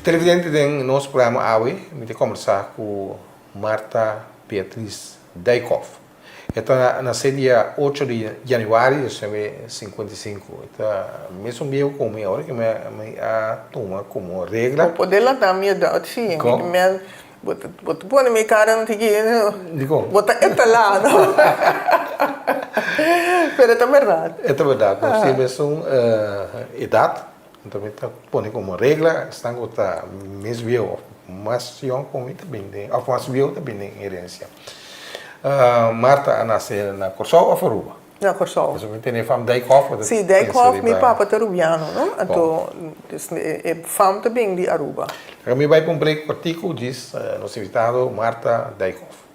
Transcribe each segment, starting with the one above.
Televidente den nos programa awe mi ta kombersá ku Martha Beatriz Dijkhoff. E ta nasé dia ocho di yanüari di 1955. E ta mesun biehu ku mi ora ku mi a tuma komo regla. Bo por delantá mi edat si. Bo ta bo ta pone mi cara un tiki Dikon? Bo ta etalá no. Pero e ta berdad. E ta berdad. Nos tin mesun edat. Anto mi ta pone komo regla esnan ku ta mes bieu òf mas yòn ku mi ta bin den òf mas bieu ta bin den herensia. Martha a nase na Kòrsou òf Aruba? Na Kòrsou. Pasobra mi tene fam Dijkhoff. Bo ta Sí, pensa Dijkhoff, mi riba. papa ta Rubiano, no? Anto e fam ta bin di Aruba. Laga mi bai pa un break kòrtiku djis nos invitado Martha Dijkhoff.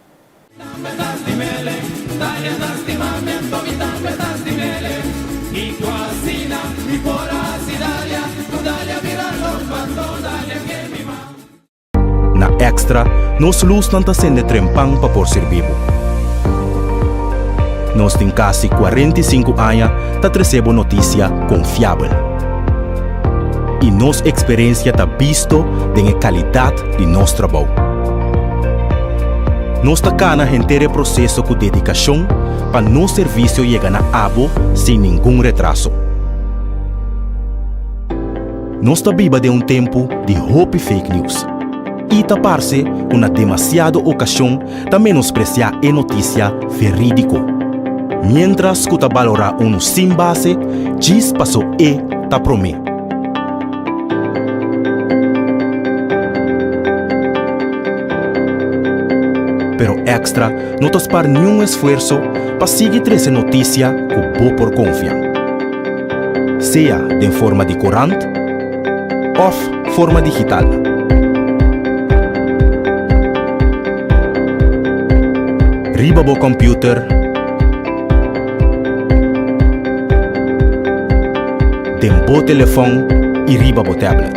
Na Extra, nos lusnan ta sende trempan pa por sirbi bo. Nos tin kasi 45 aña ta trese bo notisia konfiabel. I nos eksperensia ta bisto den e kalidat di nos trabou. Nos ta kana henter e proseso ku dedikashon pa nos servisio yega na abo sin ningun retraso. Nos ta biba den un tempu di hopi fake news i ta parse ku na demasiado okashon ta menospresiá e notisia verídiko, miéntras ku ta balorá unu sin base djis paso e ta promé. Pero Extra no ta spar niun esfuerso pa sigui trese notisia ku bo por konfia. Sea den forma di korant òf forma digital. Riba bo kòmpiuter, den bo telefòn i riba bo tablet.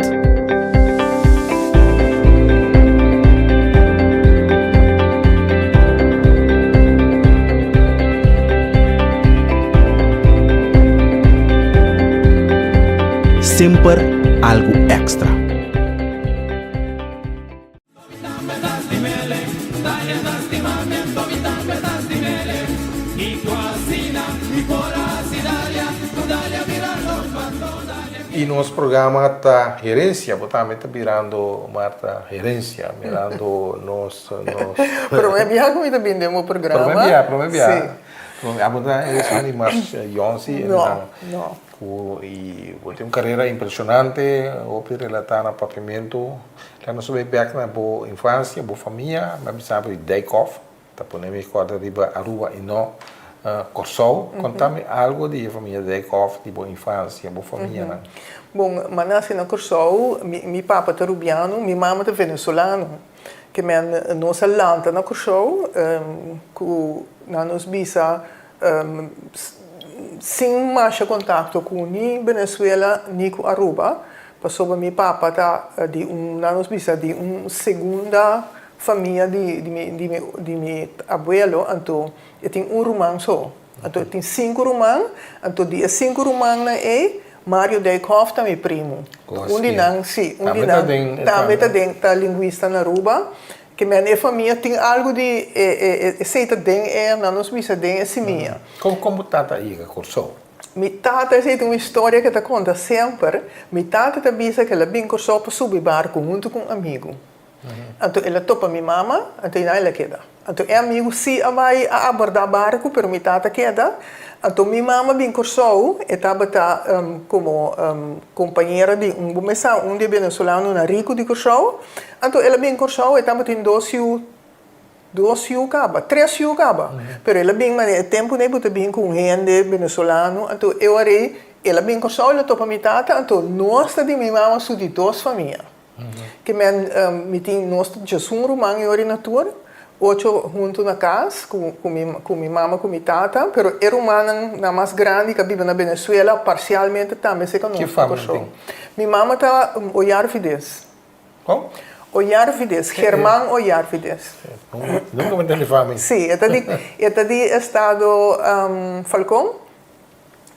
Semper algu èkstra. Y nos programa ta Herencia, bo tambe ta birando Marta Herencia, mirando nos, nos. Prome biaha cu mi ta bin den bo programa. Prome biaha, prome biaha. Si. Abo ta esun di mas yonsi. No, no. Cu y bo tin un carera impresionante, hopi relata na papiamento. Laga nos bay bek na bo infancia, bo famia, mi a bisa bo di Dijkhoff. Ta pone mi kòrda riba Aruba i no Kòrsou. Konta mi algu di e famia Dijkhoff, di bo infansia, bo famianan. Bon, m'a nase na Kòrsou. Mi papa ta Rubiano, mi mama ta Venezolano. Ke men nos a lanta na Kòrsou ku nan nos bisa sin masha kontakto ku ni Venezuela ni ku Aruba, pasobra mi papa ta di un, nan nos bisa di un segunda Famia di di mi di mi di mi abuelo anto e tin un ruman so. Anto e tin sinku ruman, anto di e sinku rumannan ei Mario Dijkhoff ta mi primu. Un di nan si, un di nan tambe ta den ta linguista na Aruba. Ke men e famia tin algu di e e esei ta den e nan nos bisa den e simia. Kon kon bo tata a yega Kòrsou? Mi tata esei ta un historia ke ta konta semper. Mi tata ta bisa ke el a bin Kòrsou pa subi barku huntu ku un amigu. Anto el a topa mi mama, anto einan el a keda. Anto e amigu sí a bai a abordá barku, pero mi tata keda. Anto mi mama bin Kòrsou, e tabata komo kompañera di un bo mes sa un di e benesolanonan riku di Kòrsou. Anto el a bin Kòrsou, e tabatin dos yu, dos yu kaba, tres yu kaba. Pero el a bin manera e tempu nei bo ta bin ku un hende benesolano, anto e ora ei el a bin Kòrsou, el a topa mi tata, anto nos ta di mi mama su di dos famia. Ke men mi tin nos ta djesun ruman yori na tur, ocho huntu na kas ku ku mi ku mi mama ku mi tata, pero e rumannan nan mas grandi ku a biba na Venezuela parsialmente tambe seka nos Ki na fama Kòrsou. tin? Mi mama ta Oyarvides. Kon? Oyarvides, German Oyarvides. Nunka mi tende fama. Sí, e ta di e ta di estado Falcon.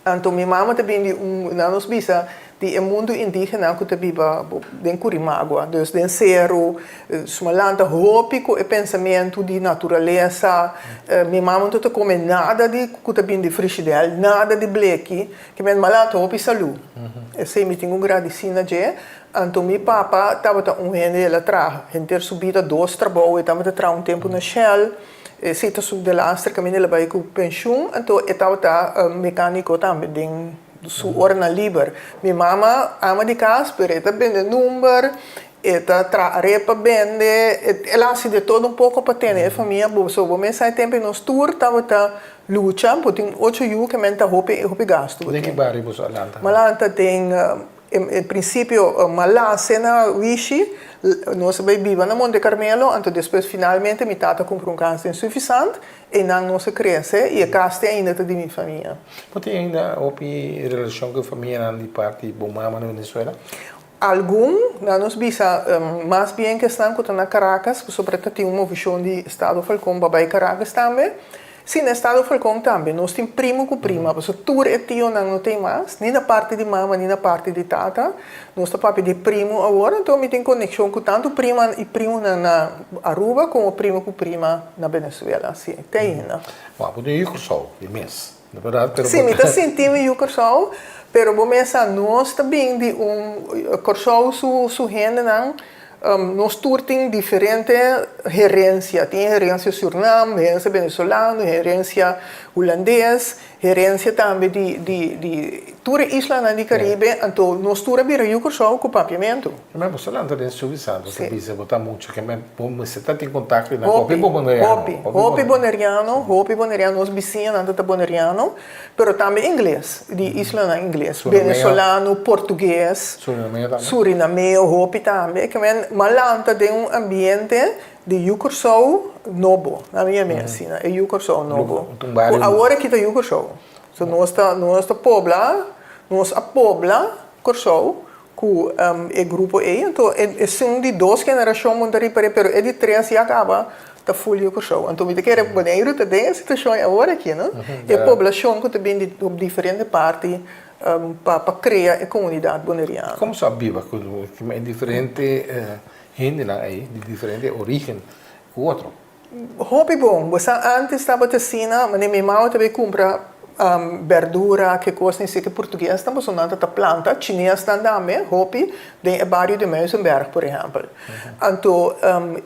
Anto mi mama ta bin di un, nan nos bisa, di e mundu indigena ku ta biba den Curimagua, dus den seru, su a lanta hopi ku e pensamentu di naturalesa. Mi mama no ta kome nada di ku ta bin di frishidèl, nada di bleki, ke men a lanta hopi salú. Esei mi tin ku gradisí na dje. Anto mi papa tabata un hende, el a traha henter su bida dos trabou, e tabata traha un tempu na Shell. Esei ta su delaster kaminda el a bai ku penshun, anto e tabata mekaniko tambe den su oranan liber. Mi mama ama di kas, pero e ta bende number, e ta traha arepa bende, el a hasi de todo un poko pa tene e famia bo. So bo mester sa e tempu ei nos tur tabata lucha, bo tin ocho yu ke men ta hopi hopi gastu bo Den ki tin. bario boso a lanta? Mi a lanta den En principio m'a lase na Wishi, nos a bay biba na Monte Carmelo, anto despues finalmente mi tata cumpra un cas den Suffisant, eynan nos a crece y e cas te ainda ta di mi famia. Bo tin ainda hopi relacion cu e famianan di parti bo mama na Venezuela? Algun, nan nos bisa mas bien cu esnan cu ta na Caracas, pasobra ta tin un movecion di Estado Falcón pa bay Caracas tambe. Sí, na estado Falcón tambe. Nos tin primo cu prima, pasobra tur e tionan no tin mas, ni na parti di mama ni na parti di tata. Nos ta papia di primo awor, anto mi tin conexion cu tanto prima y primonan na Aruba como primo cu prima na Venezuela. Sí, te ainda. Bo bo tin yu Curaçao di mes, no berdad? Pero Sí, mi ta sinti mi yu Curaçao, pero bo mes sa nos ta bin di un Curaçao su su hendenan. Nos tur tin diferente herencia. Tin herencia Surnam, herencia Venezolano, herencia Hulandes, herencia tambe di di di tur e islanan di Caribe. Anto nos tur a bira yu Kòrsou ku papiamentu. Ma bo sa lanta den Suiza, bo ta bisa bo ta mucha ke men bo mester ta tin kontakto nan ku hopi boneriano. Hopi, hopi boneriano, hopi boneriano. Nos bisiñanan ta ta boneriano. Pero tambe ingles, di islanan ingles, venezolano, portugues, surinameo hopi tambe. Ke men malanta den un ambiente di yu Kòrsou nobo, na mi yam'é asina, e yu Kòrsou nobo. Ku awor aki ta yu Kòrsou. So nos ta nos ta pobla, nos a pobla Kòrsou ku e grupo ei. Anto esun di dos generashon mun ta ripar'é, pero e di tres ya kaba ta ful yu Kòrsou. Anto mi ta kere Boneiru ta den e situashon ei awor aki, no? E poblashon ku ta bin di diferente parti pa krea e komunidat boneriano. Komo sa biba ku e diferente hendenan ei di diferente origen ku otro? Hopi bon. Bo sa antes tabata asina, manera mi mama ta bay cumpra berdura, ke cos ni si ke portuguesnan pasobra nan ta ta planta, chinesnan tambe hopi den e bario di Muizenberg por ehempel. Anto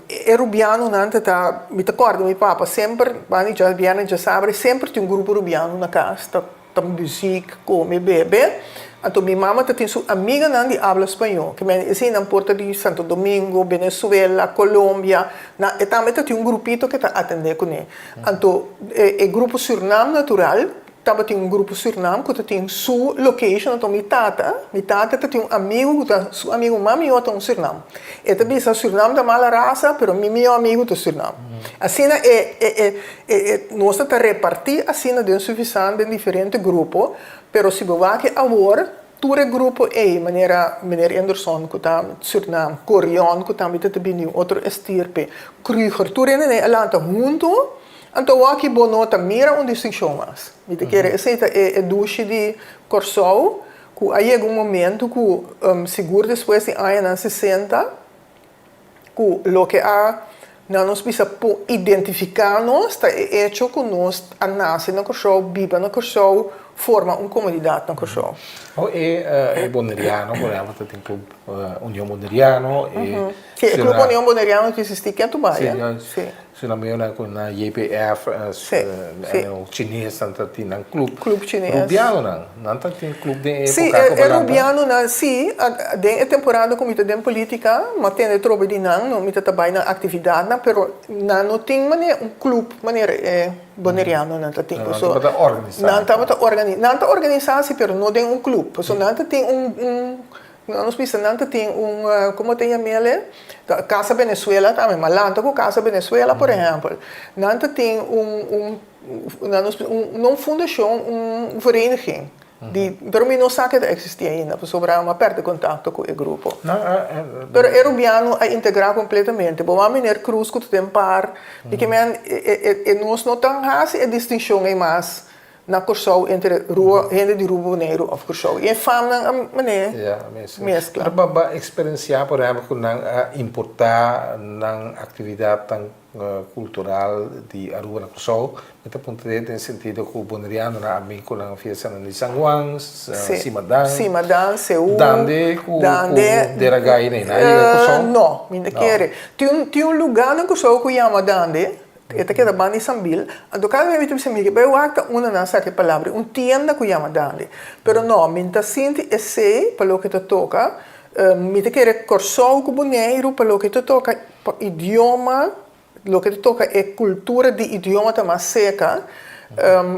e rubianonan ta ta, mi ta corda mi papa semper, banda di djabièrnè djasabra semper tin un grupo rubiano na cas ta. Ta muziek, come, bebe. Anto mi mama ta tin su amiganan di habla spañó. Ke men esei nan por ta di Santo Domingo, Venezuela, Colombia. Na e tambe ta tin un grupito ke ta atendé kuné. Anto e e grupo Surnam natural tabatin un grupo Surnam ku ta tin su location. Anto mi tata, mi tata ta tin un amigu ku ta su amigu mas mihó ta un Surnam. E ta bisa Surnam ta mala rasa pero mi mihó amigu ta Surnam. Asina e e e E nos ta ta repartí asina den Suffisant den diferente grupo, pero si bo wak awor, tur e grupo ei, manera meneer Enderson ku ta Surnam, Corion ku tambe ta ta bini di un otro estirpe, Kruger, tur hende ei a lanta huntu, anto awor bo no ta mira un distinshon mas. Mi ta kere esei ta e dushi di Kòrsou ku a yega un momento ku sigur despues di añanan sesenta, Ku loke a na nos bisa por identifiká nos ta e echo ku nos a nase na Kòrsou, biba na Kòrsou, forma un komunidat na Kòrsou. Ho e e boneriano por ehèmpel ta tin Club Union Boneriano e Si e Club Union Boneriano ta eksistí ken tu bai eh? Si. Surinameo ku nan JPF en chinesnan ta tin nan club. Club chines. Rubianonan nan ta tin club den e Si epoca ku e bo lanta? rubianonan si den e temporada ku mi ta den politica mi a tende trobe di nan no mi ta ta bai nan actividadnan pero nan no tin manera un club manera e bonerianonan ta tin Nan tabata organisa. Nan tabata organisa nan ta organisa si pero no den un club pasobra nan ta tin un un Nos bisa nan ta tin un, como ta yam'el? Casa Venezuela tambe, mas lanta cu Casa Venezuela por ehempel. Nan ta tin un, un, nan nos un, no un fundacion, un vereniging di, pero mi no sa ke ta existi ainda pasobra mi a perde contacto cu e grupo. Pero e Rubiano a integra completamente. Bo wak meneer Cruz cu ta den par, di ke men e, e, nos no ta haci e distincion ei mas. Na Kòrsou entre rua hende di Rua Boneiru òf Kòrsou i e famnan a manera Ja, mester. meskla. Pero bo a eksperensiá por ehèmpel ku nan a importá nan aktividatnan kultural di Aruba na Kòrsou? Mi ta puntra den sentido ku bonerianonan a bin ku nan fiestanan di San Juan, Sí. Simadan, Simadan, Seú, Dande ku ku Dande. Deragai nei nan a yega Kòrsou? No, mi ta No. kere. Tin un tin un lugá na Kòrsou ku yama Dande. E ta keda banda di Sambil. Anto kada bes mi ta bisa mi ke bai wak ta unda nan saka e palabra. Un tienda ku yama Dande. Pero no, mi ta sinti esei pa loke ta toka. Mi ta kere Kòrsou ku Boneiru pa loke ta toka pa idioma, loke ta toka e kultura di idioma ta mas seka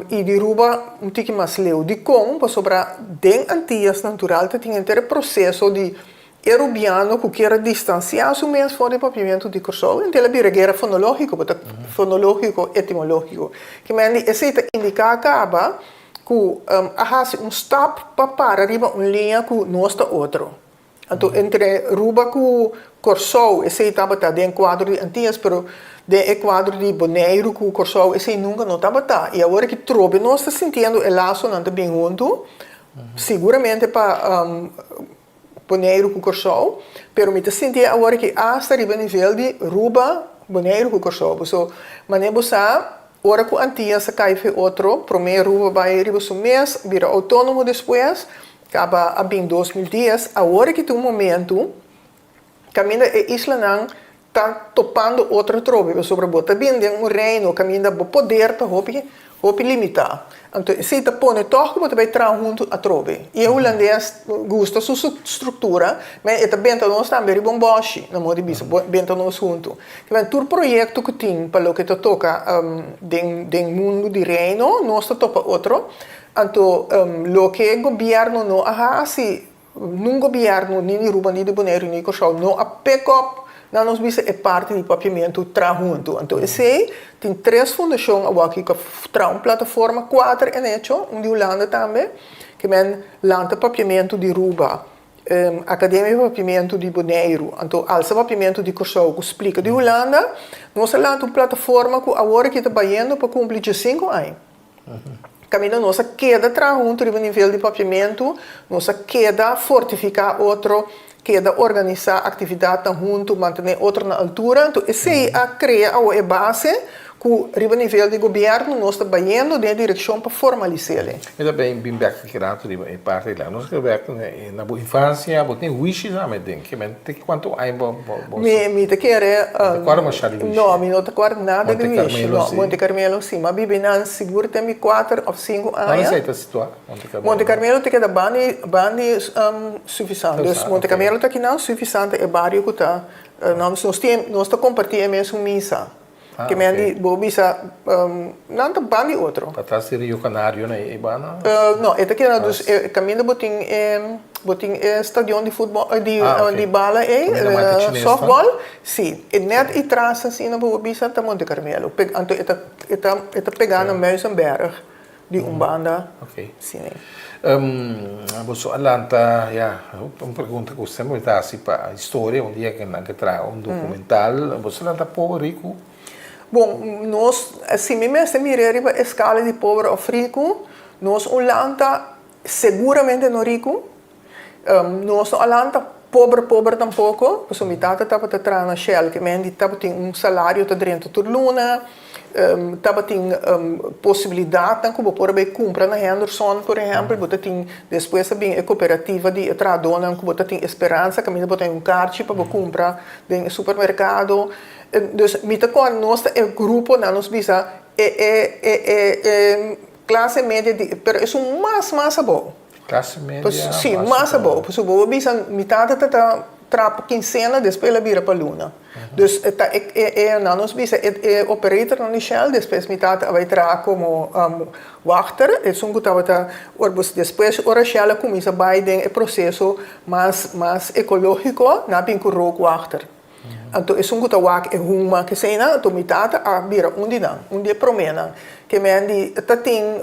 i di Aruba un tiki mas leu. Dikon? Pasobra den Antias natural ta tin henter e proseso di E rubiano ku kier a distansiá su mes for di papiamentu di Kòrsou, ente el a bira guera fonológiko, bo ta fonológiko, etimológiko. Ki men di esei ta indiká kaba ku a hasi un stap pa para riba un liña ku nos ta otro. Anto entre Ruba ku Kòrsou esei tabata den kuadro di Antias, pero den e kuadro di Boneiru ku Kòrsou esei nunka no tabata. I awor aki trobe nos ta sintiendo e lasonan ta bin huntu, siguramente pa Boneiru ku Kòrsou, pero mi ta sinti e awor aki asta riba nivel di Ruba, Boneiru ku Kòrsou. Paso, manera bo sa, ora ku Antias a kai fe otro, promé Ruba bai riba su mes, bira outónomo despues, kaba a bin 2010, awor aki ta un momentu kaminda e islanan Ta topando otro atrobe pasobra bo ta bin den un reino kaminda bo poder ta hopi hopi limitá. Anto esei ta pone tòg ku bo ta bai traha huntu atrobe. I e hulandes gusta su struktura, ma e ta benta nos tambe riba un bòshi, na modo di bisa, benta nos huntu. Kiba tur proyekto ku tin pa loke ta toka den den mundu di reino, nos ta topa otro. Anto loke gobièrnu no a hasi Nun gobièrnu, ni di Aruba, ni di Boneiru, ni di Kòrsou, no a pick up na nos bisa e parti di papiamentu traha huntu. Anto esei tin tres fundashon awor ku a traha un plataforma, kuater en hecho, un di Hulanda tambe, ke men lanta papiamentu di Aruba, Akademia di Papiamentu di Boneiru, anto alsa papiamentu di Kòrsou ku splika di Hulanda. Nos a lanta un plataforma ku awor aki ta bayendo pa kumpli diesinku aña. Kaminda nos a keda traha huntu riba nivel di papiamentu, nos a keda fortifiká otro, keda organisá aktividatnan huntu, mantené otro na altura. Anto esei a krea awor e base ku riba nivel di gobièrnu nos ta bayendo den e direkshon pa formalis'é. Mi ta bin bèk aki rato riba e parti la. Nos ke bèk na bo infansia, bo tin wishi tambe den ke men te kuantu aña bo bo Mi mi ta kere Bo ta kuerda masha di wishi? No, mi no ta kuerda nada di Monte wishi. Carmelo No, si? Monte Carmelo si. Mi a biba einan sigur te mi kuater òf sinku Unda aña. esei ta situá, Monte Carmelo? Monte Carmelo ta keda banda banda di Suffisant. Dus Monte Carmelo ta kinan, Suffisant ta e bario ku ta nos tin nos ta kompartí e mesun misa. Ah, Ke men oké. di bo bisa nan ta ban di otro. Patras di Rio Canario na e banda? No, e ta keda dus e kaminda bo tin e bo tin e stadion di futbol di Ah, oké. di bala ei, Kaminda mata chines ta? softball, si. E net i tras asina bo bisa ta Monte Carmelo. Pe anto e ta e ta e ta pegá na Muizenberg di un banda. Oké. Si. Boso a lanta, ya, un pregunta ku semper mi ta hasi pa historia, un dia ku nan ke traha un dokumental, boso a lanta pober riku? Bon, nos, si mi mester mira riba e skala di pober òf riku, nos un lanta seguramente no riku, Nos no a lanta pober pober tampoco, pasobra mi tata tabata traha na Shell, ke men di tabatin un salario ta drenta tur luna. Tabatin posibilidatnan ku bo por a bai kumpra na Henderson, por ehèmpel. Bo ta tin, despues a bin e kooperativa di e trahadónan ku bo ta tin Esperansa, kaminda bo ta un karchi pa bo kumpra den e supermerkado. Dus mi ta kòrda nos ta e gruponan, nos bisa e e e e klase media di, pero esun mas mas abou. Klase media Sí, mas abou. Pasobra bo a bisa mi tata ta ta traha pa kinsena, despues el a bira pa luna. Dus e ta e e nan nos bisa e e operatornan di Shell, despues mi tata a bai traha komo wachter, esun ku tabata ora bo despues ora Shell a kuminsa bai den e proseso mas mas ekológiko, nan a bin ku rookwachter. Anto esun ku ta wak e huma keseinan, anto mi tata a bira un di nan, un di e proménan. Ke men di ta tin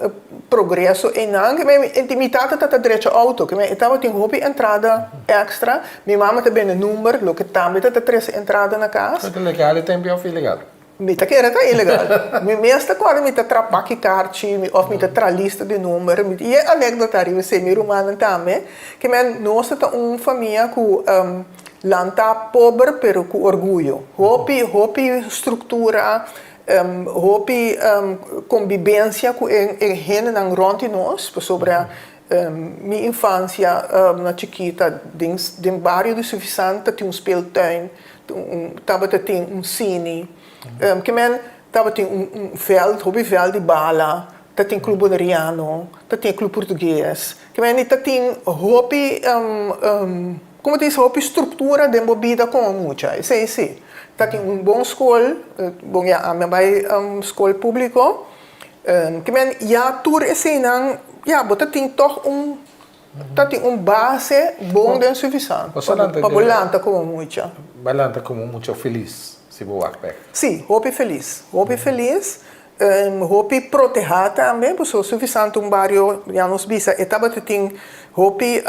progreso einan, ke men di mi tata ta ta drecha outo, ke men e tabatin hopi entrada èkstra, mi mama ta bende number, loke tambe ta ta trese entrada na kas. Ta legal e tempu òf ilegal? Mi ta kere ta ilegal. Mi mes ta kòrda mi ta tra paki karchi mi òf mi ta tra lista di number. Mi tin e anekdota riba esei, mi rumannan tambe. Ke men nos ta ta un famia ku lanta pober pero ku orguyo. Hopi hopi struktura, hopi kombibensia ku e e hendenan rònt di nos pasobra mi infansia na chikita den den bario di Suffisant ta tin un speeltuin. Tabata tin un sini, ke men tabatin un veld, hopi veld di bala, ta tin Club Boneriano, ta tin e Club Portugues, ke men ta tin hopi, como ta bisa, hopi struktura den bo bida komo mucha, esei si. Ta tin un bon skol, bon ya ami a bai skol públiko, ke men ya tur eseinan, ya bo ta tin tòg un Ta tin un base bon den Suffisant pa bo lanta komo mucha. Bo lanta komo mucha felis si bo wak bek. Si, hopi felis. Hopi felis, hopi protehá tambe, pasobra Suffisant ta un bario, ya nos bisa, e tabata tin hopi,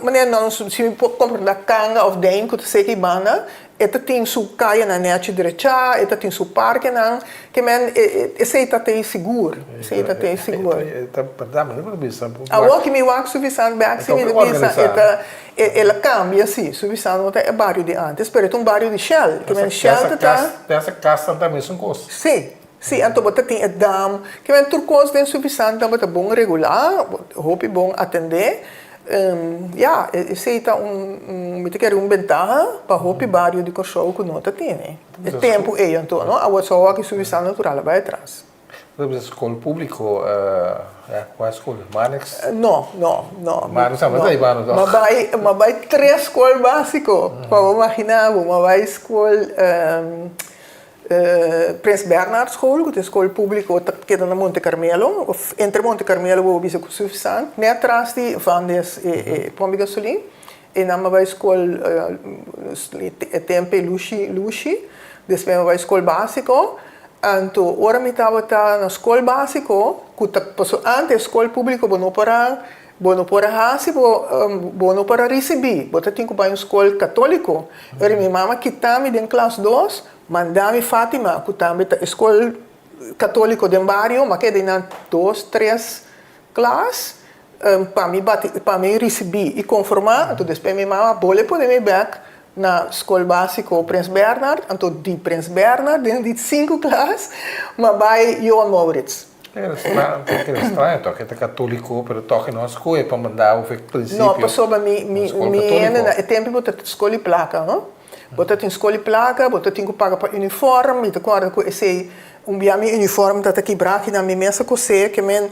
manera nos, si mi por komprendé kanga òf dein ku ta seki banda, E ta tin su kayanan nechi drechá, e ta tin su parkenan, ke men esei ta tei sigur, esei ta tei sigur. E ta berdad, mi no por bisa. Awor ki mi wak Suffisant bek si mi ta bisa e ta, el a kambia si, Suffisant no ta e bario di antes, pero e ta un bario di Shell, ke men Shell ta ta. Te hasta kasnan ta mesun kos. Si, si, anto bo ta tin e dam, ke men tur kos den Suffisant tabata bon regulá, hopi bon atendé. Ya, esei ta un, mi ta kere un bentaha pa hopi bario di Kòrsou ku no ta tene. E tempu ei anto, no? Awor so awor ki suvisá natural a bai atras. Bo ta bisa skol públiko, ya, kua skol? Marnix? No, no, no. Marnix a bai bano tòg? M'a bai, m'a bai tres skol básiko, pa bo imaginá bo. M'a bai skol Prins Bernhard School, ku ta e skol públiko ta keda na Monte Carmelo, òf entre Monte Carmelo bo bisa ku Suffisant, nèt tras di Vandes e pòmp di gasolin. E nan a bai skol e tempu ei Lushi Lushi, despues mi a bai skol básiko. Anto ora mi tabata na skol básiko, ku ta pasobra ántes skol públiko bo no por a bo no por a hasi bo bo no por a risibí, bo ta tin ku bai un skol katóliko. Ora mi mama kita mi den klas dos, Manda mi Fatima, ku tambe ta e skol katóliko den bario, m'a keda einan dos, tres klas pa mi bati, pa mi risibí i konformá. Anto despues mi mama bole pone mi bèk na skol básiko Prins Bernhard. Anto di Prins Bernhard den di sinku klas m'a bai Johan Maurits. Kere straño tòg, e ta katóliko pero tòg e no a skohe pa manda bo for prinsipio. No, pasobra mi mi mi hende na e tempu bo ta skol di plaka, no? Bo ta tin skol di plaka, bo ta tin ku paga pa uniform, mi ta kòrda ku esei un bia mi uniform ta ta kibrá kinan mi mes a kosé, ke men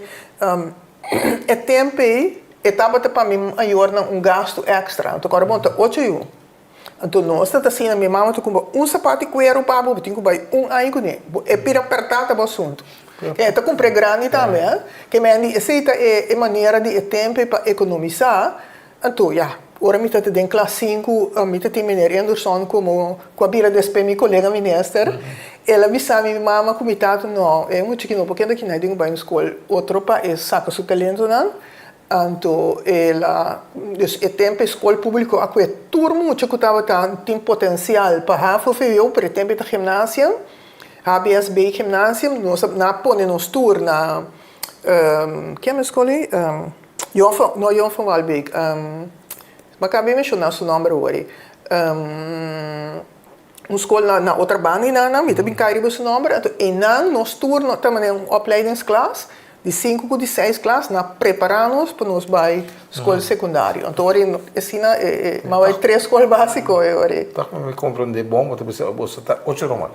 e tempu ei e tabata pa mi mayornan un gastu èkstra, anto kòrda bon ta ocho yu, anto nos ta ta asina mi mama ta kumpra un sapat di kueru pa bo, bo tin ku bai un aña kuné, bo e pira pèrtá ta bo asuntu, e ta kumpr'é grandi tambe, ke men di esei ta e manera di e tempu ei pa ekonomisá. Anto, ya, ora mi ta ta den klas sinku, mi ta tin meneer Enderson komo ku a bira despues mi kolega minister. El a bisa mi mama ku mi tata, no, e mucha ki no por keda aki, nan tin ku bai un skol otro pa e saka su talentonan. Anto el a, dus e tempu e skol públiko a kue tur mucha ku tabata tin potensial pa havo vwo, pero e tempu e ta gimnasium, HBSB gimnasium, nos a, nan a pone nos tur na, kier mi skol ei? Jon van, no Jon van Walbeek, mi a caba di menciona su nomber awor. Un skol na na Otrabanda i nan nan mi ta bin kai riba su nòmber anto einan nos tur no ta manera un opleidingsklas di sinku ku di seis klas nan a prepará nos pa nos bai skol sekundario anto ora e asina e e m'a bai tres skol básiko e ora ei. Tòg mi komprondé bon bo ta bisa boso ta ocho ruman.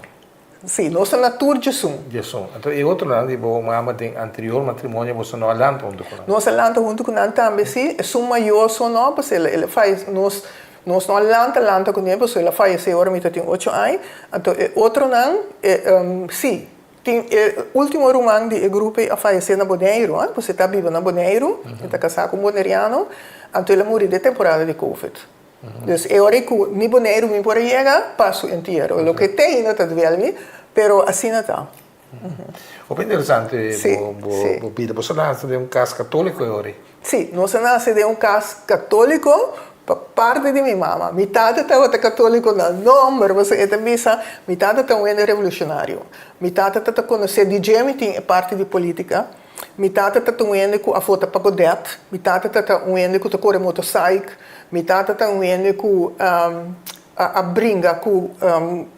Sí, nos ta na tur djesun. Djesun. Anto e otronan di bo mama den anterior matrimonio boso no a lanta huntu ku nan? Nos a lanta huntu ku nan tambe, sí. Esun mayor so no, pasobra el a fayesé. Nos, nos no a lanta lanta kuné, pasobra el a fayesé ora mi ta tin ocho aña. Anto e otronan, e, sí, tin e último ruman di e grupo ei a fayesé na Boneiru, pasobra e ta biba na Boneiru, e ta kasá ku un boneriano. Anto el a muri den temporada di covid. Dus e ora ku ni Boneiru mi por a yega pa su entiero. Loke te ainda ta duel mi, pero asina ta. Hopi interesante bo bida. Boso a nase den un kas katóliko e ora ei? Sí, nos a nase den un kas katóliko pa parti di mi mama. Mi tata tabata katóliko na nomber, pasobra e ta bisa mi tata ta un hende revolushonario. Mi tata ta ta konosé di dje mi tin e parti di polítika. Mi tata ta ta un hende ku a vota pa Godett. Mi tata ta ta un hende ku ta kore motosaik. Mi tata ta un hende ku a bringa ku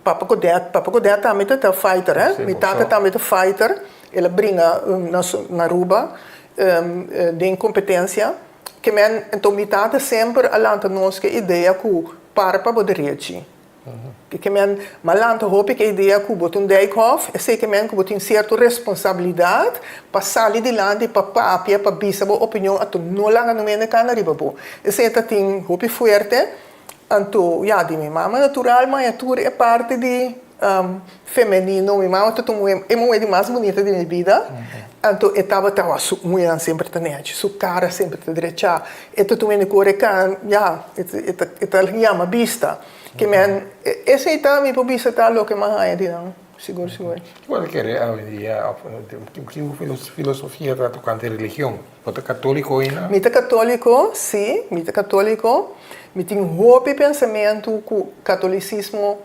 Papa Godett. Papa Godett tambe ta ta fighter, hè. Mi tata tambe ta fighter. El a bringa na Aruba den kompetensia. Ke men, enton mi tata semper a lanta nos ku e idea ku para pa bo derechi. Ke men m'a lanta hopi ke idea ku bo ta un dijkhof, esei ke men ku bo tin sierto responsabilidat pa sali dilanti, pa papia, pa bisa bo opinion, anto no laga no mende kana riba bo. Esei ta tin hopi fuerte. Anto ya, di mi mama natural m'a haña tur e parti di femenino. Mi mama ta ta un e muhé di mas bunita di mi bida. Anto e tabata, su uñanan semper ta nechi, su kara semper ta drechá. E ta ta un hende ku ora e kan, ya, e ta yama bista. Ke men, esei ta mi por bisa ta loke m'a haña di nan, sigur sigur. Ki bo ta kere awendia òf ki bo filosofia ta tokante religion? Bo ta katóliko ainda? Mi ta katóliko, sí, mi ta katóliko. Mi tin hopi pensamentu ku katolisismo,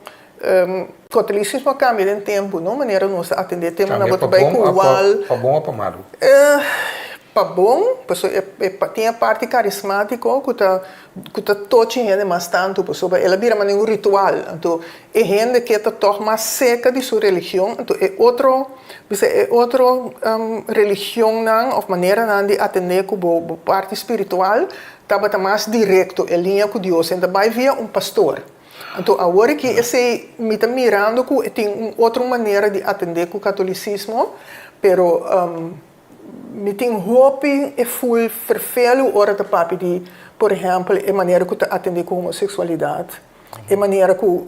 katolisismo a kambia den tempu, no? Manera nos ta atendé temanan bo ta bai ku wal. Pa bon òf pa malu? Pa bon, pasobra e tin e parti karismátiko ku ta ku ta tochi hende mas tantu pasobra el a bira manera un ritual. Anto e hende ke ta tòg mas seka di su religion, anto e otro, bisa e otro religionnan òf maneranan di atendé ku bo bo parti spiritual tabata mas direkto, e liña ku Dios, en ta bai via un pastor. Anto awor aki esei mi ta mirando ku e tin un otro manera di atendé ku katolisismo, pero Mi tin hopi e ful ferfelu ora ta papia di, por ehèmpel, e manera ku ta atendé ku homoseksualidat, e manera ku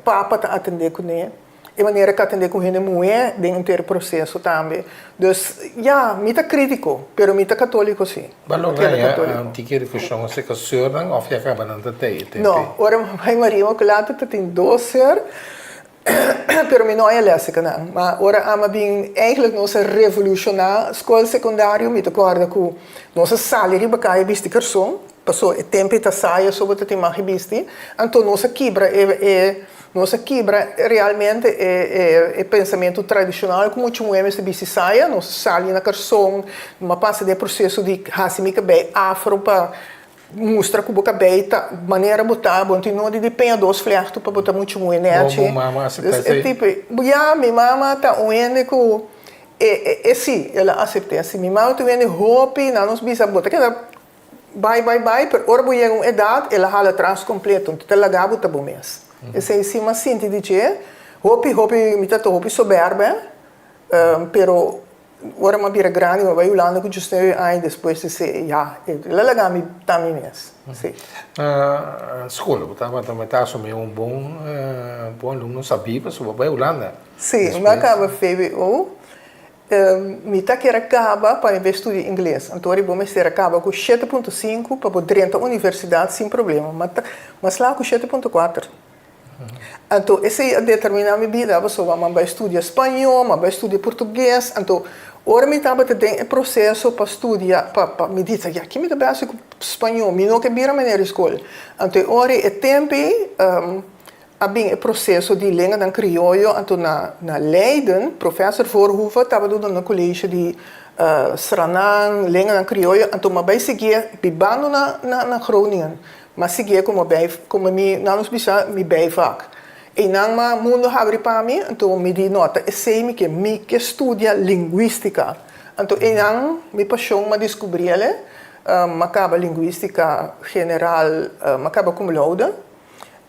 papa ta atendé kuné, e manera ku atendé ku hende muhé den henter proseso tambe. Dus, ya, mi ta krítiko, pero mi ta katóliko sí. Bo a logra ya tiki rekushon aserka seurnan òf ya kaba nan ta tei e tempu ei? No, ora mi bai Maria Inmaculata ta tin dos seur. Pero mi no a lesa kanan. Ma ora ama bin eigenlijk nos a revoluciona skol sekundario mi ta korda ku nos a sali riba kaya bisti karson paso e tempu e ta saya so bo ta tin mag bisti anto nos a kibra e e nos a kibra realmente e e e pensamentu tradishonal ku mucha muhé mester bisti saya nos a sali na karson mi a pasa den e proseso di hasi mi kabei afro pa Mustra ku bo kabei ta manera bo ta, bo no tin nodi di peña dos flèktu pa bo ta muchu muy nèchi. Bo mama aseptá esei? Tipo, ya, mi mama ta un hende ku e e si, el a asept'é si. Mi mama ta un hende hopi, nan nos bisa bo ta keda bai bai bai, pero ora bo yega un edat el a hala atras kompleto, enton ta laga bo ta bo mes. Esei si mi a sinti di dje, hopi hopi, mi ta ta hopi sobèrbè, pero Ora mi a bira grandi mi a bai Hulanda ku djesnuebe aña despues di se ya el a laga mi ta mi mes si. Na skol bo tabata mi ta asumi un bon bon alumno sabí pasobra bo a bai Hulanda. Si mi a kaba vwo mi ta kier a kaba pa mi bai studia ingles anto ora bo mester a kaba ku shete punto sinku pa bo drenta universidat sin problema mi a slaag ku shete punto kuater. Anto esei a determiná mi bida pasobra mi a bai studia spañó, mi a bai studia portugues. Anto ora mi tabata den e proseso pa studia, pa pa mi di, ya ki mi ta bai hasi ku spañó? Mi no ke bira manera di skol. Anto e ora ei, e tempu ei a bin e proseso di lenganan krioyo. Anto na na Leiden profèser Voorhoeve tabata duna kolegio di Sranan, lenganan krioyo. Anto mi a bai siguié bibando na na na Groningen. M'a siguié komo bij, komo mi, nan nos bisa mi bijvak. Einan m'a mundo habri pa mi, anto mi di no, ta esei mi ke, mi ke studia lingüistica. Anto einan mi pasion m'a descubri el, m'a caba lingüistica general, m'a caba cum laude.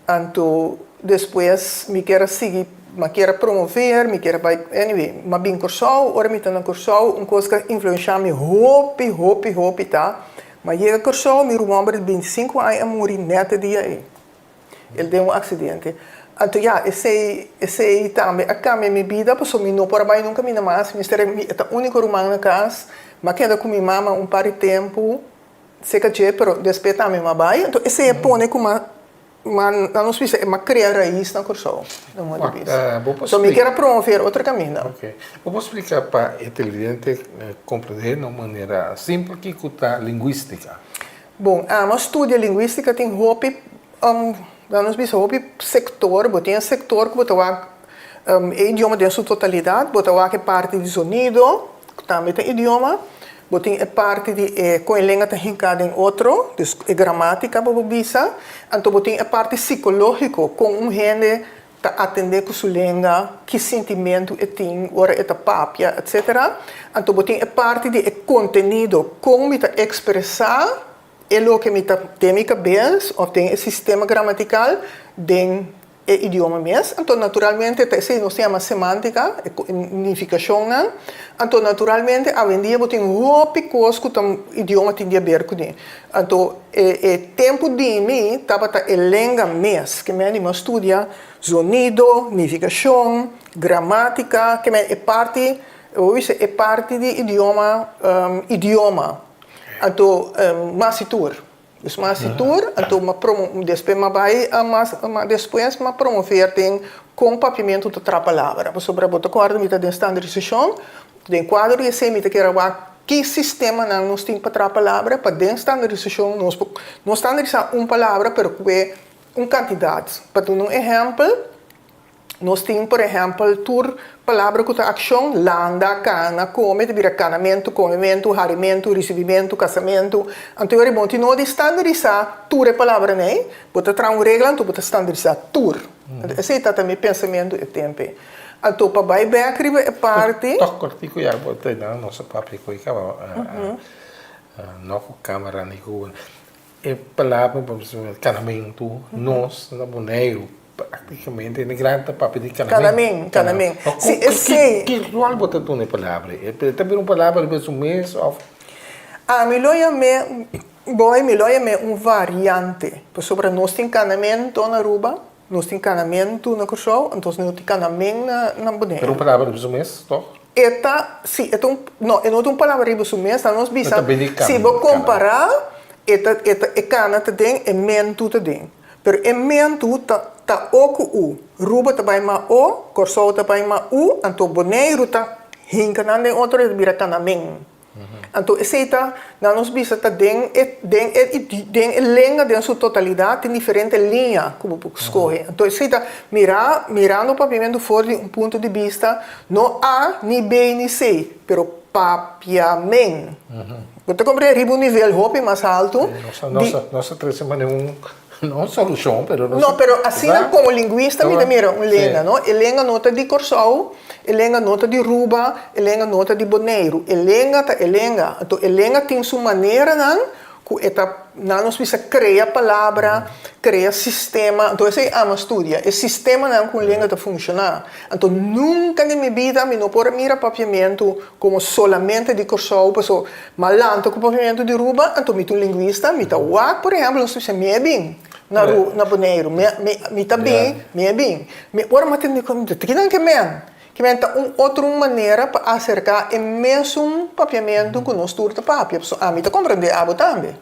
Anto despues mi kier a sigui, m'a kier a promover, mi kier a bai, anyway, m'a bin Kòrsou, ora mi ta na Kòrsou un kos ku a influensha mi hopi, hopi, hopi ta, m'a yega Kòrsou, mi ruman homber di bintisinku aña a muri nèt e dia ei. El den un aksidente. Anto ya, esei, esei tambe a kambia mi bida pasobra mi no por a bai nunka mina mas, mi mester, mi ta úniko ruman na kas, m'a keda ku mi mama un par di tempu. Seka dje, pero despues tambe m'a bai. Anto esei a pone ku m'a, m'a, nan nos bisa, m'a krea rais na Kòrsou, na un modo di bisa. So mi kier a promover otro kaminda. Oke. Bo por splika pa e televidente komprendé na un manera simpel kiko ta lingwístika? Bon, amo studia lingwístika tin hopi, nan nos bisa hopi sektor. Bo tin e sektor ku bo ta wak e idioma den su totalidat, bo ta wak e parti di zonido, ku tambe ta idioma. Bo tin e parti di e kon e lenga ta hinká den otro, dus e gramátika bo por bisa. Anto bo tin e parti sikológiko, kon un hende ta atendé ku su lenga, ki sintimentu e tin ora e ta papia, etsetera. Anto bo tin e parti di e kontenido, kon mi ta ekspresá e loke mi ta den mi kabes òf den e sistema gramatikal den e idioma mes. Anto naturalmente ta esei nos ta yama semántika, e nifikashonnan. Anto naturalmente awendia bo tin hopi kos ku ta idioma tin di aber kuné. Anto e e tempu di mi tabata e lenga mes ke mi a anima studia zonido, nifikashon, gramátika, ke men e parti, bo bisa e parti di idioma, idioma. Anto mas i tur. Dus m'a hasi tur, anto m'a promo, despues m'a bai mas despues m'a promover den kon papiamentu ta traha palabra. Pasobra bo ta kòrda mi ta den standarisashon, den kuadro di esei mi ta kere wak ki sistemanan nos tin pa traha palabra, pa den standarisashon nos por no standarisá un palabra pero kue un kantidat. Pa duna un ehèmpel. Nos tin, por ehèmpel, tur palabra ku ta akshon, landa, kana, kome, ta bira kanamentu, komementu, harimentu, risibimentu, kasamentu. Anto e ora bo no tin nodi standarisá tur e palabranan ei. Bo ta traha un regla anto bo ta standarisá tur. Anto esei ta ta mi pensamentu e tempu ei. Anto pa bai bèk riba e parti. Tòg kòrtiku ya bo ta nan nos a papia ku e kaba no ku kamera ni ku E palabra pa bisa kanamentu, nos na Boneiru praktikamente e gran ta papia di kanamen. Kanamen, kanamen. Si esei. Ki ròl bo ta duna e palabra ei? E ta bira un palabra riba su mes òf? Ami lo yam'é, boy, mi lo yam'é un variante, pasobra nos tin kanamento na Aruba, nos tin kanamentu na Kòrsou, entonces nos tin kanamen na Boneiru. Pero un palabra riba su mes, tòg? E ta, si, e ta un, no, e no ta un palabra riba su mes, ta nos bisa, si bo kompará, e ta, e ta, e kana ta den, e mentu ta den. Pero e mentu ta, ta o ku u. Ruba ta bai ma o, Kòrsou ta bai ma u, anto Boneiru ta hinka nan den otro, e ta bira kana men. Anto esei ta, nan nos bisa ta den e, den e, den e lenga den su totalidat tin diferente liña ku bo por skohe. Anto esei ta mira, mirando papiamentu for di un punto di bista no A ni B ni C, pero papiamen. Bo ta komprende riba un nivel hopi mas haltu di. Nos a trese manera un, no un solushon, pero nos. No, pero asina komo lingwista mi ta mira un lenga, no? E lenga no ta di Kòrsou, E lenga no ta di Ruba, e lenga no ta di Boneiru. E lenga ta e lenga. Anto e lenga tin su maneranan ku e ta, nan nos bisa krea palabra, krea sistema. Anto esei ama studia, e sistemanan ku un lenga ta funshoná. Anto nunka den mi bida mi no por a mira papiamentu komo solamente di Kòrsou, paso m'a lanta ku papiamentu di Ruba, anto mi ta un lingwista, mi ta wak, por ehèmpel, nos ta bisa mi e bin na Ru, na Boneiru, mi mi mi ta bin, mi e bin. Mi ora mi a tende ku ta kinan ke men? Ke men ta un otro manera pa aserká e mesun papiamentu ku nos tur ta papia, pasobra ami ta komprendé abo tambe.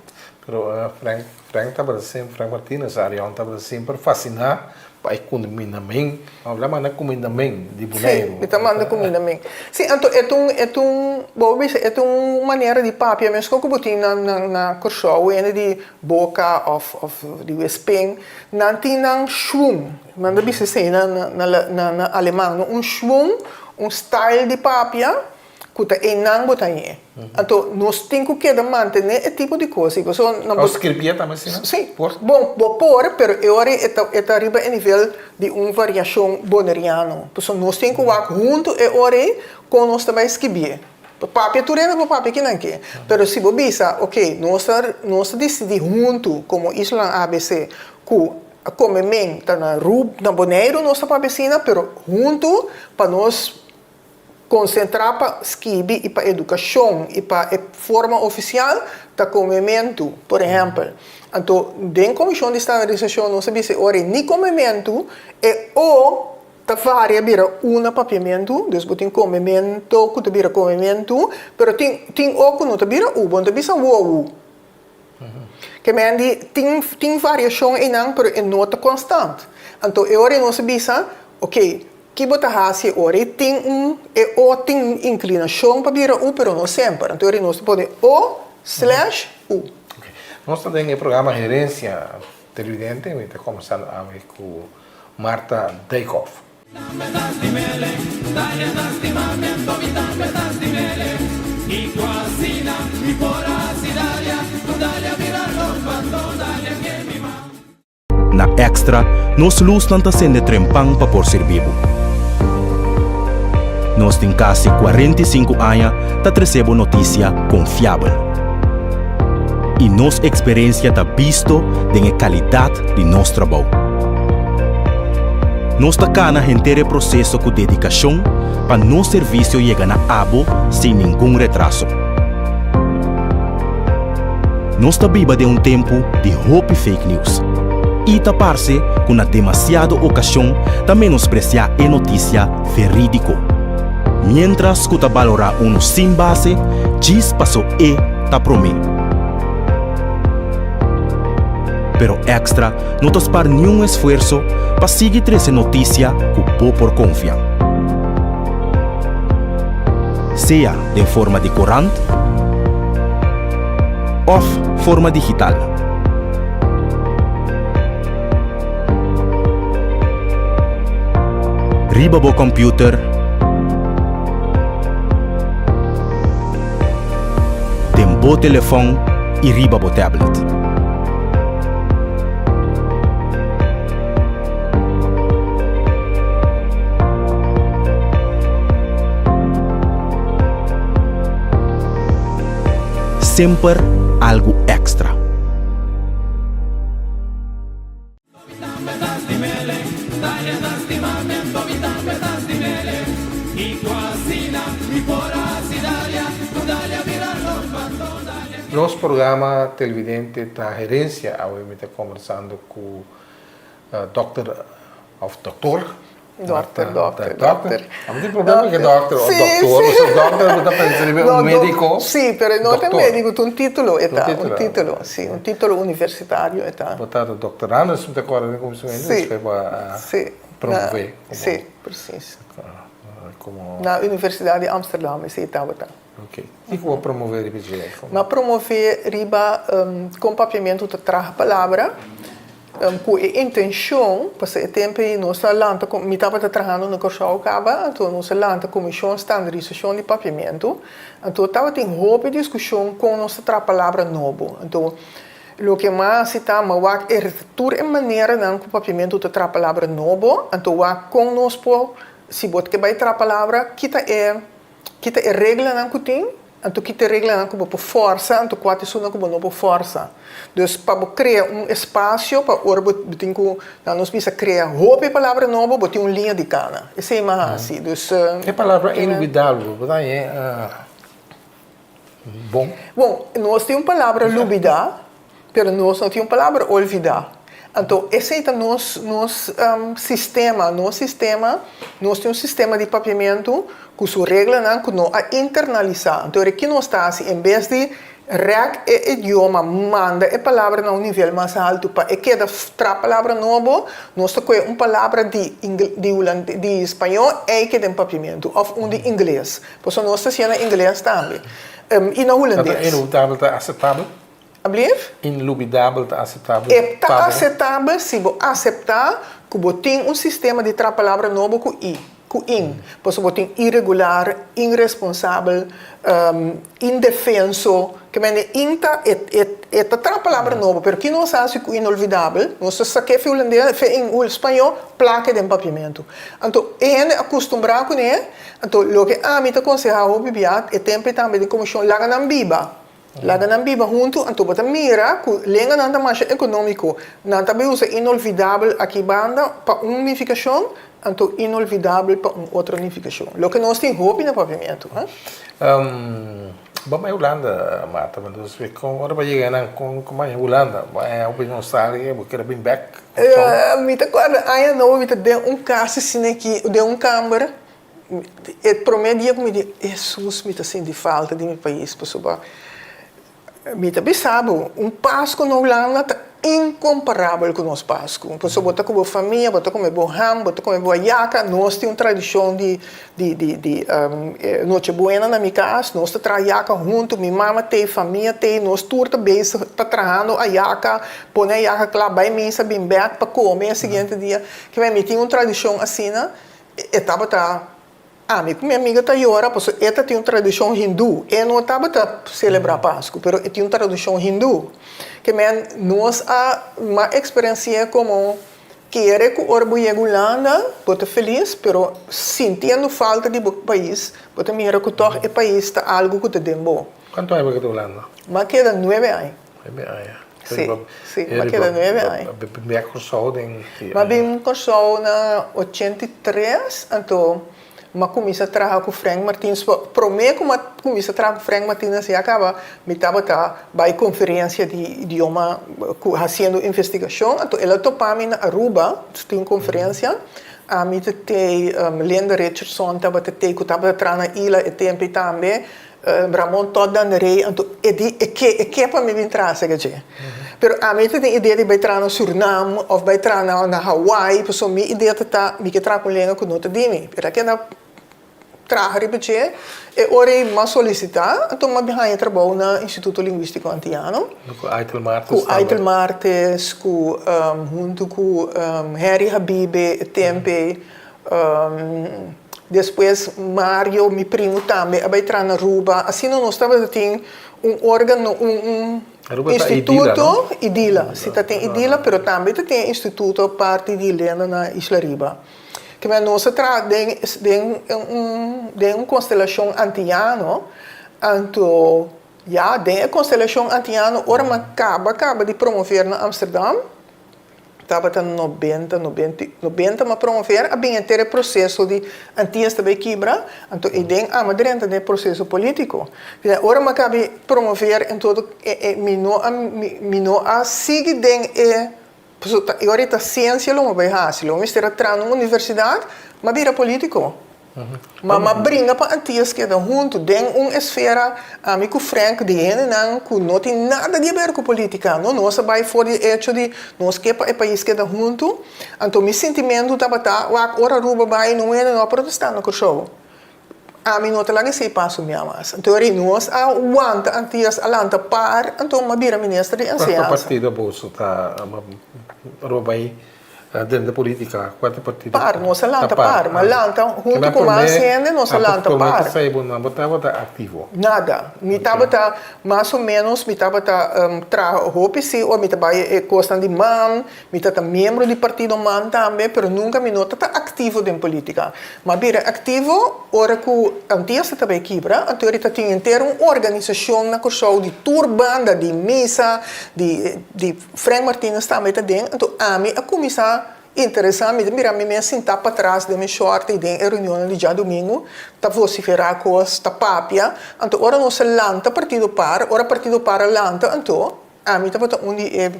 Pero Frank, Frank tabata semper, Frank Martinus, Arion tabata semper fasiná pa e kumindamen, lo a manda kumindamen di Boneiru. Sí, mi ta manda kumindamen. Sí, anto e ta un, e ta un, bo a bisa, e ta un manera di papia meskos ku bo tin na na na Kòrsou, hende di Boka òf òf di Westpen, nan tin nan schwung. Nan ta bisa esei na na na aleman, no? Un schwung, un style di papia. Ku ta einan bo ta ñe. Anto nos tin ku keda mantené e tipo di kos ei. Pasobra nan por. Skribié tambe asina? Sí. Por? Bon, bo por, pero e ora ei e ta riba e nivel di un variashon boneriano. Pasobra nos tin ku wak huntu e ora ei kon nos ta bai skibié. Papia tur hende por papia kinan ke. Pero si bo bisa, oke, nos ta nos ta disidí huntu komo islanan abc ku kome men ta na Rub na Boneiru nos ta papia asina, pero huntu pa nos Konsentrá pa skibi i pa edukashon i pa e forma ofisial ta komementu, por ehèmpel. Anto, den Komishon di Standardisashon nos a bisa e ora ei ni komementu, e o ta varia bira u na papiamentu, dus bo tin komemento ku ta bira komementu, pero tin tin o ku no ta bira u, bo no ta bisa wowu. Ke men di tin tin variashon einan, pero e no ta konstant. Anto e ora ei nos a bisa, oke, Ki bo ta hasi e ora? E tin un, e o tin un inklinashon pa bira u, pero no semper. Anto ora nos ta pone o slash u. Ok. Nos ta den e programa Herencia Televidente. Mi ta kombersando awe ku Martha Dijkhoff. Na Extra, nos lusnan ta sende trempan pa por sirbi bo. Nos tin kasi 45 aña ta trese bo notisia konfiabel. I nos eksperensia ta bisto den e kalidat di nos trabou. Nos ta kana henter e proseso ku dedikashon pa nos servisio yega na abo sin ningun retraso. Nos ta biba den un tempu di hopi fake news i ta parse ku na demasiado okashon ta menospresiá e notisia verídiko, miéntras ku ta balorá unu sin base djis paso e ta promé. Pero Extra no ta spar niun esfuerso pa sigui trese notisia ku bo por konfia. Sea den forma di korant òf forma digital. Riba bo kòmpiuter, den bo telefòn i riba bo tablet. Semper algu èkstra. Nos programa televidente ta Herencia awe mi ta conversando cu Dokter of doktor? Dokter, dokter, dokter. Amo tin problema ku dokter of doktor. Pasobra dokter bo ta pensa riba un mediko. Si, pero e no ta mediko, ta un titulo e ta, un titulo, si, un titulo universitario e ta. Bo ta doktorandus mi ta kòrda den kuminsamentu, despues bo a promové. Si, presis. Na Universidat di Amsterdam esei tabata. Ok. Kiko bo a promové riba dje? Mi a promové riba kon papiamentu ta traha palabra. Ku e intenshon, pasobra e tempu ei nos a lanta, mi tabata trahando na Kòrsou kaba, anto nos a lanta Komishon Standarisashon di Papiamentu, anto tabatin hopi diskushon kon nos ta traha palabra nobo. Anto loke mas hasi ta mi a wak e tur e maneranan ku papiamentu ta traha palabra nobo, anto wak kon nos por, si bo ke bai traha palabra, kita e kita e reglanan ku tin. Anto ki ta e reglanan ku bo por fòrsa, anto kua ta esunnan ku bo no por fòrsa. Dus pa bo krea un espasio pa ora bo tin ku, nan nos bisa krea hopi palabra nobo, bo tin un liña di kana. Esei mi a hasi. Dus. E palabra inlubidabel bo ta haña bon? Bon, nos tin un palabra lubidá, Pero nos no tin un palabra olvidá. Anto esei ta nos nos sistema, nos sistema, nos tin un sistema di papiamentu ku su reglanan ku no a internalisá. Anto ora ki nos ta hasi en bes di rèk e idioma, manda e palabra na un nivel mas haltu pa e keda tra palabra nobo, nos ta kohe un palabra di di hulandes di spañó ei keda den papiamentu òf un di ingles. Pasobra nos ta siña na ingles tambe i na hulandes. Ta inlubidabel ta aseptabel? Ablief? Inlubidabel ta aseptabel E ta asetabel si bo aseptá ku bo tin un sistema di traha palabra nobo ku i. ku in. Pasobra bo tin iregular, inresponsabel, indefenso, ke mende in ta e e e ta traha palabra nobo, pero ki nos hasi ku inolvidabel? Nos ta sak'é fi hulandes, fi in spañó, plak'e den papiamentu. Anto e hende a kustumbrá kuné, anto loke ami ta konsehá hopi bia e tempu ei tambe den komishon, laga nan biba. Laga nan biba huntu, anto bo ta mira ku lenganan ta masha ekonómiko. Nan ta bai usa inolvidabel aki banda pa un nifikashon, anto inolvidabel pa un otro nifikashon. Loke nos tin hopi na papiamentu, ha? Bo bai Hulanda, Martha, ma nos ve kon ora bo a yega nan, kon kon bai Hulanda? Bo a hopi nostalgia, bo kere bin bek Kòrsou? Mi ta kòrda aña nobo mi ta den un kas asina aki, den un kamber. E promé dia ku mi di, Hesus, mi ta sinti falta di mi pais pasobra mi ta bisa bo, un Pasku na Hulanda ta inkomparabel ku nos Pasku. Pasobra bo ta ku bo famia, bo ta kome bo ham, bo ta kome bo ayaka. Nos tin un tradishon di di di di Noche Buena na mi kas, nos ta traha ayaka huntu, mi mama t'ei, famia t'ei, nos tur ta bezig ta trahando ayaka, pone ayaka kla, bai misa, bin bèk pa kome e siguiente dia. Kibè mi tin un tradishon asina. E tabata ami ku mi amiga ta yora pasobra e ta tin un tradishon hindú. E no tabata selebrá Pasku, pero e tin un tradishon hindú. Ke men nos a mas eksperensi'é komo kere ku ora bo yega Hulanda bo ta felis, pero sintiendo falta di bo pais, bo ta mira ku tòg e pais ta algu ku ta den bo. Kuantu aña bo keda Hulanda? Mi a keda nuebe aña. Nuebe aña. Sí, sí, m'a keda nuebe aña. Bo bin Kòrsou den ki aña? M'a bin Kòrsou na 83, anto m'a kuminsá traha ku Frank Martinus. Promé ku m'a kuminsá traha ku Frank Martinus ya kaba mi tabata bai konferensia di idioma ku hasiendo investigashon, anto el a topa mi na Aruba, tin un konferensia, ami ta tei, Linda Richardson tabata tei ku tabata traha na Ila e tempu ei tambe, Ramon Todd Dandaré, anto e di e ke e ke pa mi bin traha sega dje. Pero ami ta tin idea di bai traha na Surinam of bai traha na na Hawaii pasobra mi idea ta ta mi ke traha ku un lenga ku no ta di mi. Pero a keda traha riba dje e ora ei m'a solisita anto m'a bin haña trabou na Instituto Linguistiko Antiano. Ku Aitel Martes Ku Aitel Martes ku huntu ku Harry Habibe e temp ei. Despues Mario, mi primu tambe a bai traha na Aruba. Asina nos tabata tin un organo, un instituto, IDILA. Si ta tin IDILA, pero tambe ta tin e instituto parti di Lenda na Isla Riba. Kibera nos a traha den den un den un konstelashon antiano, anto ya den e konstelashon antiano ora mi a kaba kaba di promover na Amsterdam, Tabata nobenta, nobenta, nobenta ma promover a bin henter e proceso di Antillas ta bay kibra, anto e den ama drenta den e proceso politico. P'esei ora mi a cabi promover en todo e e mi no a mi mi no a sigui den e pasobra ta e ora e ta ciencia lo mi bay haci, lo mi mester a traha na un universidad, mi a bira politico. Ma m'a bringa pa Antillas keda huntu den un esfera, ami ku Frank, di hendenan ku no tin nada di aber ku politica. No, nos a bai for di e echo di nos ke pa e pais keda huntu. Anto mi sintimentu tabata, wak, ora Aruba bai no hende no a protesta na Kòrsou. Ami no ta laga esei paso mia mas. Anto eri nos a wanta Antillas a lanta par, anto m'a bira minister di enseñansa. Kuantu partido boso ta Aruba bai Den de politica, cuanto partido Par, nos a lanta par. Ma lanta hunto cu mas hende nos a lanta par. Prome cu bo tabata activo? Nada. Mi tabata mas o menos, mi tabata traha hopi si ora mi ta bay e cosnan di man, mi ta ta miembro di partido man tambe, pero nunca mi no ta ta activo den politica. Ma bira activo ora cu Antillas ta tabay kibra, anto ora ta tin henter un organisacion na Corsou di tur banda, di misa, di di. Frank Martinus tambe ta den, anto ami a kuminsá interesá, mi ta mira mi mes sintá patras den mi shòrt i den e reunionnan di djadumingu, ta vosiferá kos, ta papia. Anto ora nos a lanta Partido Par, ora Partido Par a lanta, anto ami tabata un di e,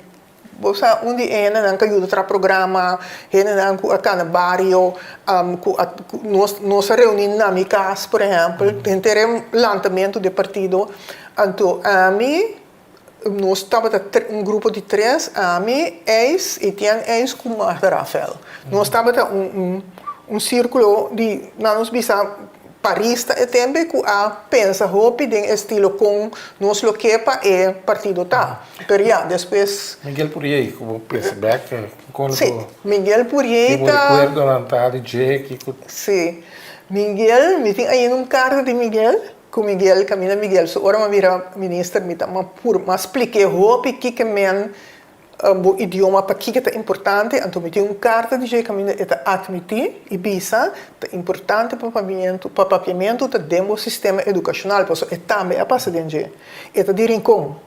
bo sa, un di e hendenan ku a yuda traha programa, hendenan ku a kana bario, ku a, nos, nos a reuní na mi kas, por ehèmpel, henter e lantamentu di e partido. Anto ami. Nos tabata un grupo di tres, ami, Eis, Etienne Eis ku Martha Rafael. Nos tabata un un sirkulo di, nan nos bisa, Parista e tembe ku a pensa hopi den estilo kon nos lo ke pa e partido ta. Pero ya, despues. Miguel Pourier, ku bo pensa bek, kon lo Sí, Miguel Pourier ta. Ki bo rekuerdonan ta di dje? Kiko. Sí, Miguel, mi tin ainda un karta di Miguel, ku Miguel, kaminda Miguel su ora mi a bira minister mi ta pur, mi a splik'é hopi kiko men Bo idioma pakiko ta importante? Anto mi tin un karta di dje kaminda e ta atmití i bisa ta importante pa papiamentu pa papiamentu ta den bo sistema edukashonal pasobra e tambe a pasa den dje. E ta di Rincon.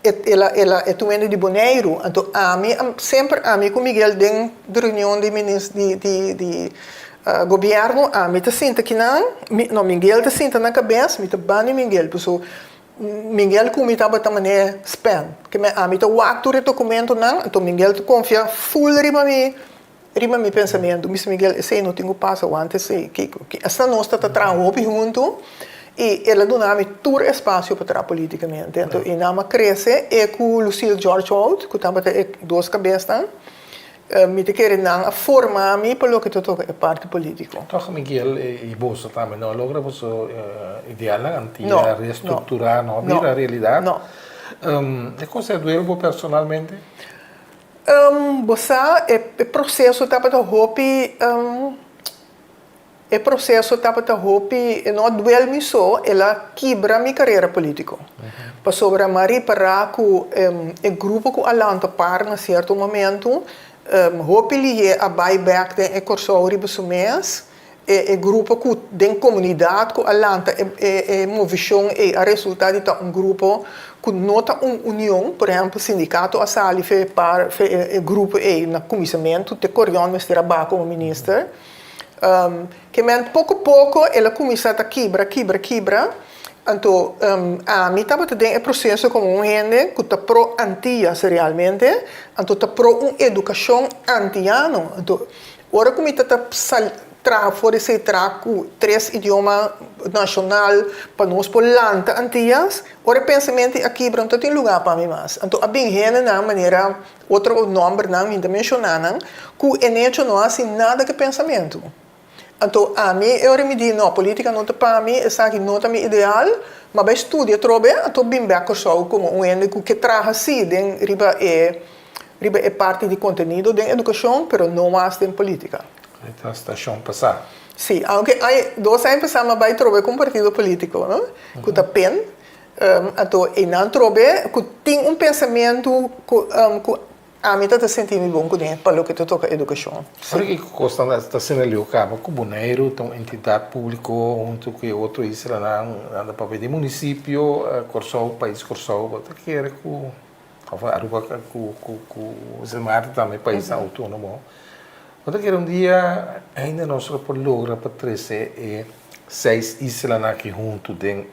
E el a el a e ta un hende di Boneiru. Anto ami a semper ami ku Miguel den reunion di minis di di di gobièrnu ami ta sinta kinan mi no Miguel ta sinta na kabes mi ta banda di Miguel pasobra Miguel ku mi tabata manera spen. Ke men ami ta wak tur e dokumentonan, anto Miguel ta konfia ful riba mi, riba mi pensamentu. Mi bisa Miguel, esei no tin ku pasa, wanta esei. Kiko? Asina nos ta ta traha hopi huntu i el a duna mi tur espasio pa traha politikamente. Anto i nan a krese e ku Lucille George-Wout, ku tabata e dos kabesnan. Mi ta kere nan a forma mi pa loke ta toka e parti politico. Toch Miguel y boso tambe no a logra boso idealnan antia reestructura, no a bira realidad. No. E cosa a duel bo personalmente? Bo sa e proceso tabata hopi. E proseso tabata hopi, e no a duel mi so, el a kibra mi karera polítiko. Pasobra mi a ripará ku e grupo ku a lanta par na sierto momentu, hopi lihé a bai bèk den e Kòrsou riba su mes. E e grupo ku den komunidat ku a lanta e e movishon ei a resultá di ta un grupo ku no ta un union. Por ehèmpel, sindikato a sali fe par fe e grupo ei na kuminsamentu, te Corion mester a baha komo minister. Ke men poko poko el a kuminsá ta kibra, kibra, kibra. Anto ami tabata den e proseso komo un hende ku ta pro Antias realmente, anto ta pro un edukashon antiano. Anto ora ku mi ta ta sal traha for di esei traha ku tres idioma nashonal pa nos por lanta Antias, ora e pensamentu a kibra no ta tin lugá pa mi mas. Anto a bin hendenan manera Otro nòmbernan mi ta menshoná nan ku en hecho no hasi nada ku e pensamentu. Anto ami e ora mi di no, polítika no ta pa mi, esaki no ta mi ideal, m'a bai studia atrobe, anto bin bèk Kòrsou komo un hende ku ke traha sí den riba e riba e parti di kontenido den edukashon, pero no mas den polítika. E ta stashon pasá. Sí, aunke ai dos aña pasá m'a bai trobe ku un partido polítiko, no, ku ta pen. Anto einan trobe ku tin un pensamentu ku ku ami ta ta sinti mi bon kuné pa loke ta toka edukashon. Ora ki kosnan ta asina leu kaba ku Boneiru ta un entidat públiko huntu ku e otro islanan, nan ta papia di munisipio, Kòrsou, pais Kòrsou, bo ta kere ku òf Aruba ku ku ku Sint Maarten tambe paisnan outónomo, bo ta kere un dia ainda nos lo por logra pa trese e seis islanan aki huntu den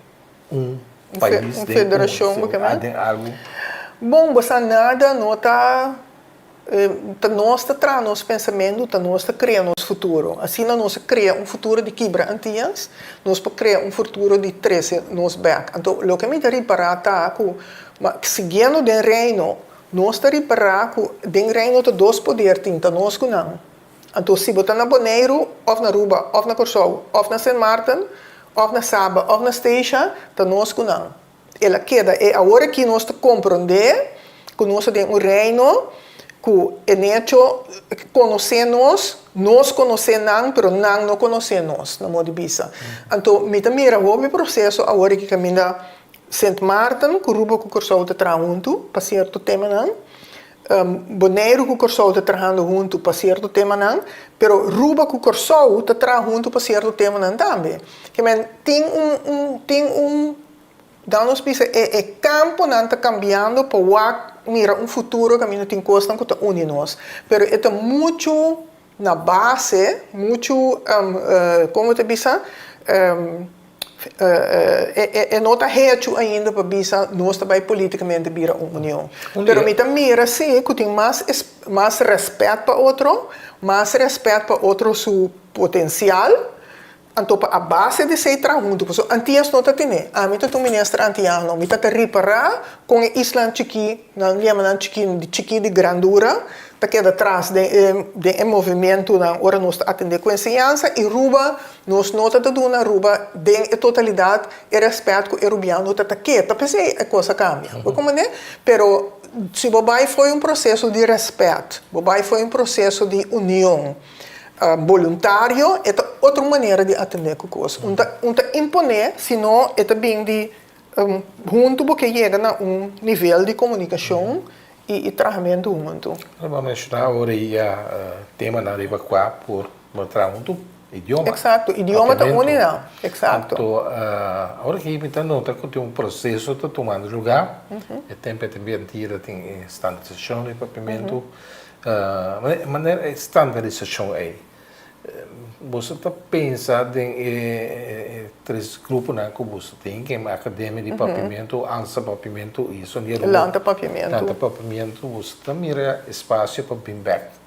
un pais Un federashon bo ke men? Den algu. Bon, bo sa nada no ta ta nos ta traha nos pensamentu, ta nos ta krea nos futuro. Asina nos a krea un futuro di kibra Antias, nos por krea un futuro di trese nos bèk. Anto loke mi ta ripará ta ku siguiendo den Reino, nos ta ripará ku den Reino ta dos poder tin, ta nos ku nan. Anto si bo ta na Boneiru òf na Aruba òf na Kòrsou òf na Sint Maarten òf na Saba òf na Statia, ta nos ku nan. El a keda e awor aki nos ta komprondé ku nos ta den un reino ku en echo konosé nos, nos konosé nan, pero nan no konosé nos, na modo di bisa. Anto mi ta mira hopi proseso awor aki kaminda Sint Maarten ku Aruba ku Kòrsou ta traha huntu pa sierto temanan. Boneiru ku Kòrsou ta trahando huntu pa sierto temanan, pero Ruba ku Kòrsou ta traha huntu pa sierto temanan tambe. Ke men tin un un tin un dan nos bisa e e kamponan ta kambiando pa wak mira un futuro kaminda tin kosnan ku ta uni nos. Pero e ta muchu na base, muchu kon bo ta bisa E no ta hechu ainda pa bisa nos ta bai politikamente bira un union. Pero mi ta mira si ku tin mas mas rèspèt pa otro, mas rèspèt pa otro su potensial. Anto pa a base di esei traha huntu, pasobra Antias no ta tene. Ami ta un minister antiano, mi ta ta ripará kon e islan chikí, nan yama nan chikí, di chikí di grandura, ta keda tras den e den e movimentunan ora nos ta atendé ku enseñansa i Ruba, nos no ta ta duna Aruba den e totalidat e rèspèt ku e rubiano ta ta ke. Ta p'esei e kos a kambia. Bo komprendé? Pero si bo bai fo'i un proseso di rèspèt, bo bai fo'i un proseso di union, Boluntario e ta otro manera di atendé ku kos. Un ta un ta imponé, sino e ta bin di huntu bo ke yega na un nivel di komunikashon i i trahamentu huntu. Bo a menshoná ora ei ya temanan riba kua por bo traha huntu, idioma. Eksakto, idioma ta un di nan. Eksakto. Anto ora ki mi ta nota ku tin un proseso ta tumando lugá, e tempu e ta invertí tin e standardisashon di papiamentu. Manera e standardisashon ei, boso ta pensa den e tres gruponan ku boso tin, ken Akademia di Papiamentu, Ansa Papiamentu i Sonido Lanta Papiamentu. Lanta Papiamentu, boso ta mira espasio pa bin bèk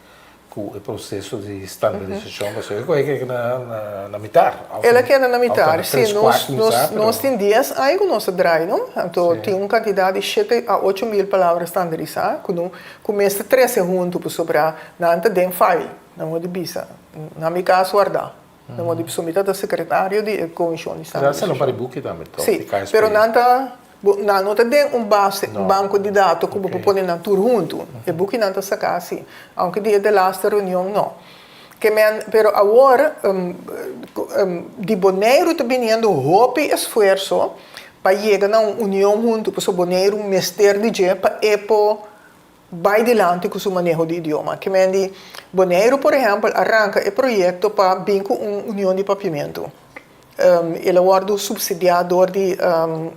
ku e proseso di standardisashon pasobra e kohe keda na mitar. El a keda na mitar, si. Nos tin dies aña ku nos ta drai, no? Anto tin un kantidat di shete a 8000 palabra standarisá ku no Ku mester trese huntu pasobra nan ta den file, nan wou di bisa. Na mi kas wardá. Nan wou di bisa mi ta ta sekretario di e komishon di standardisashon. Nan sa no buki tambe tòg, di KSP. Si, pero nan ta, nan no ta den un base, un banko di dato ku bo por pone nan tur huntu. E bukinan ta saká si, aunke di e delaste reunion no. Ke men, pero awor di Boneiru ta biniendo hopi esfuerso pa yega na un union huntu, pasobra Boneiru mester di dje pa e por bai dilanti ku su maneho di idioma. Ke men di Boneiru por ehèmpel a ranka e proyekto pa bin ku un union di papiamentu. El a wòrdu supsidiá dor di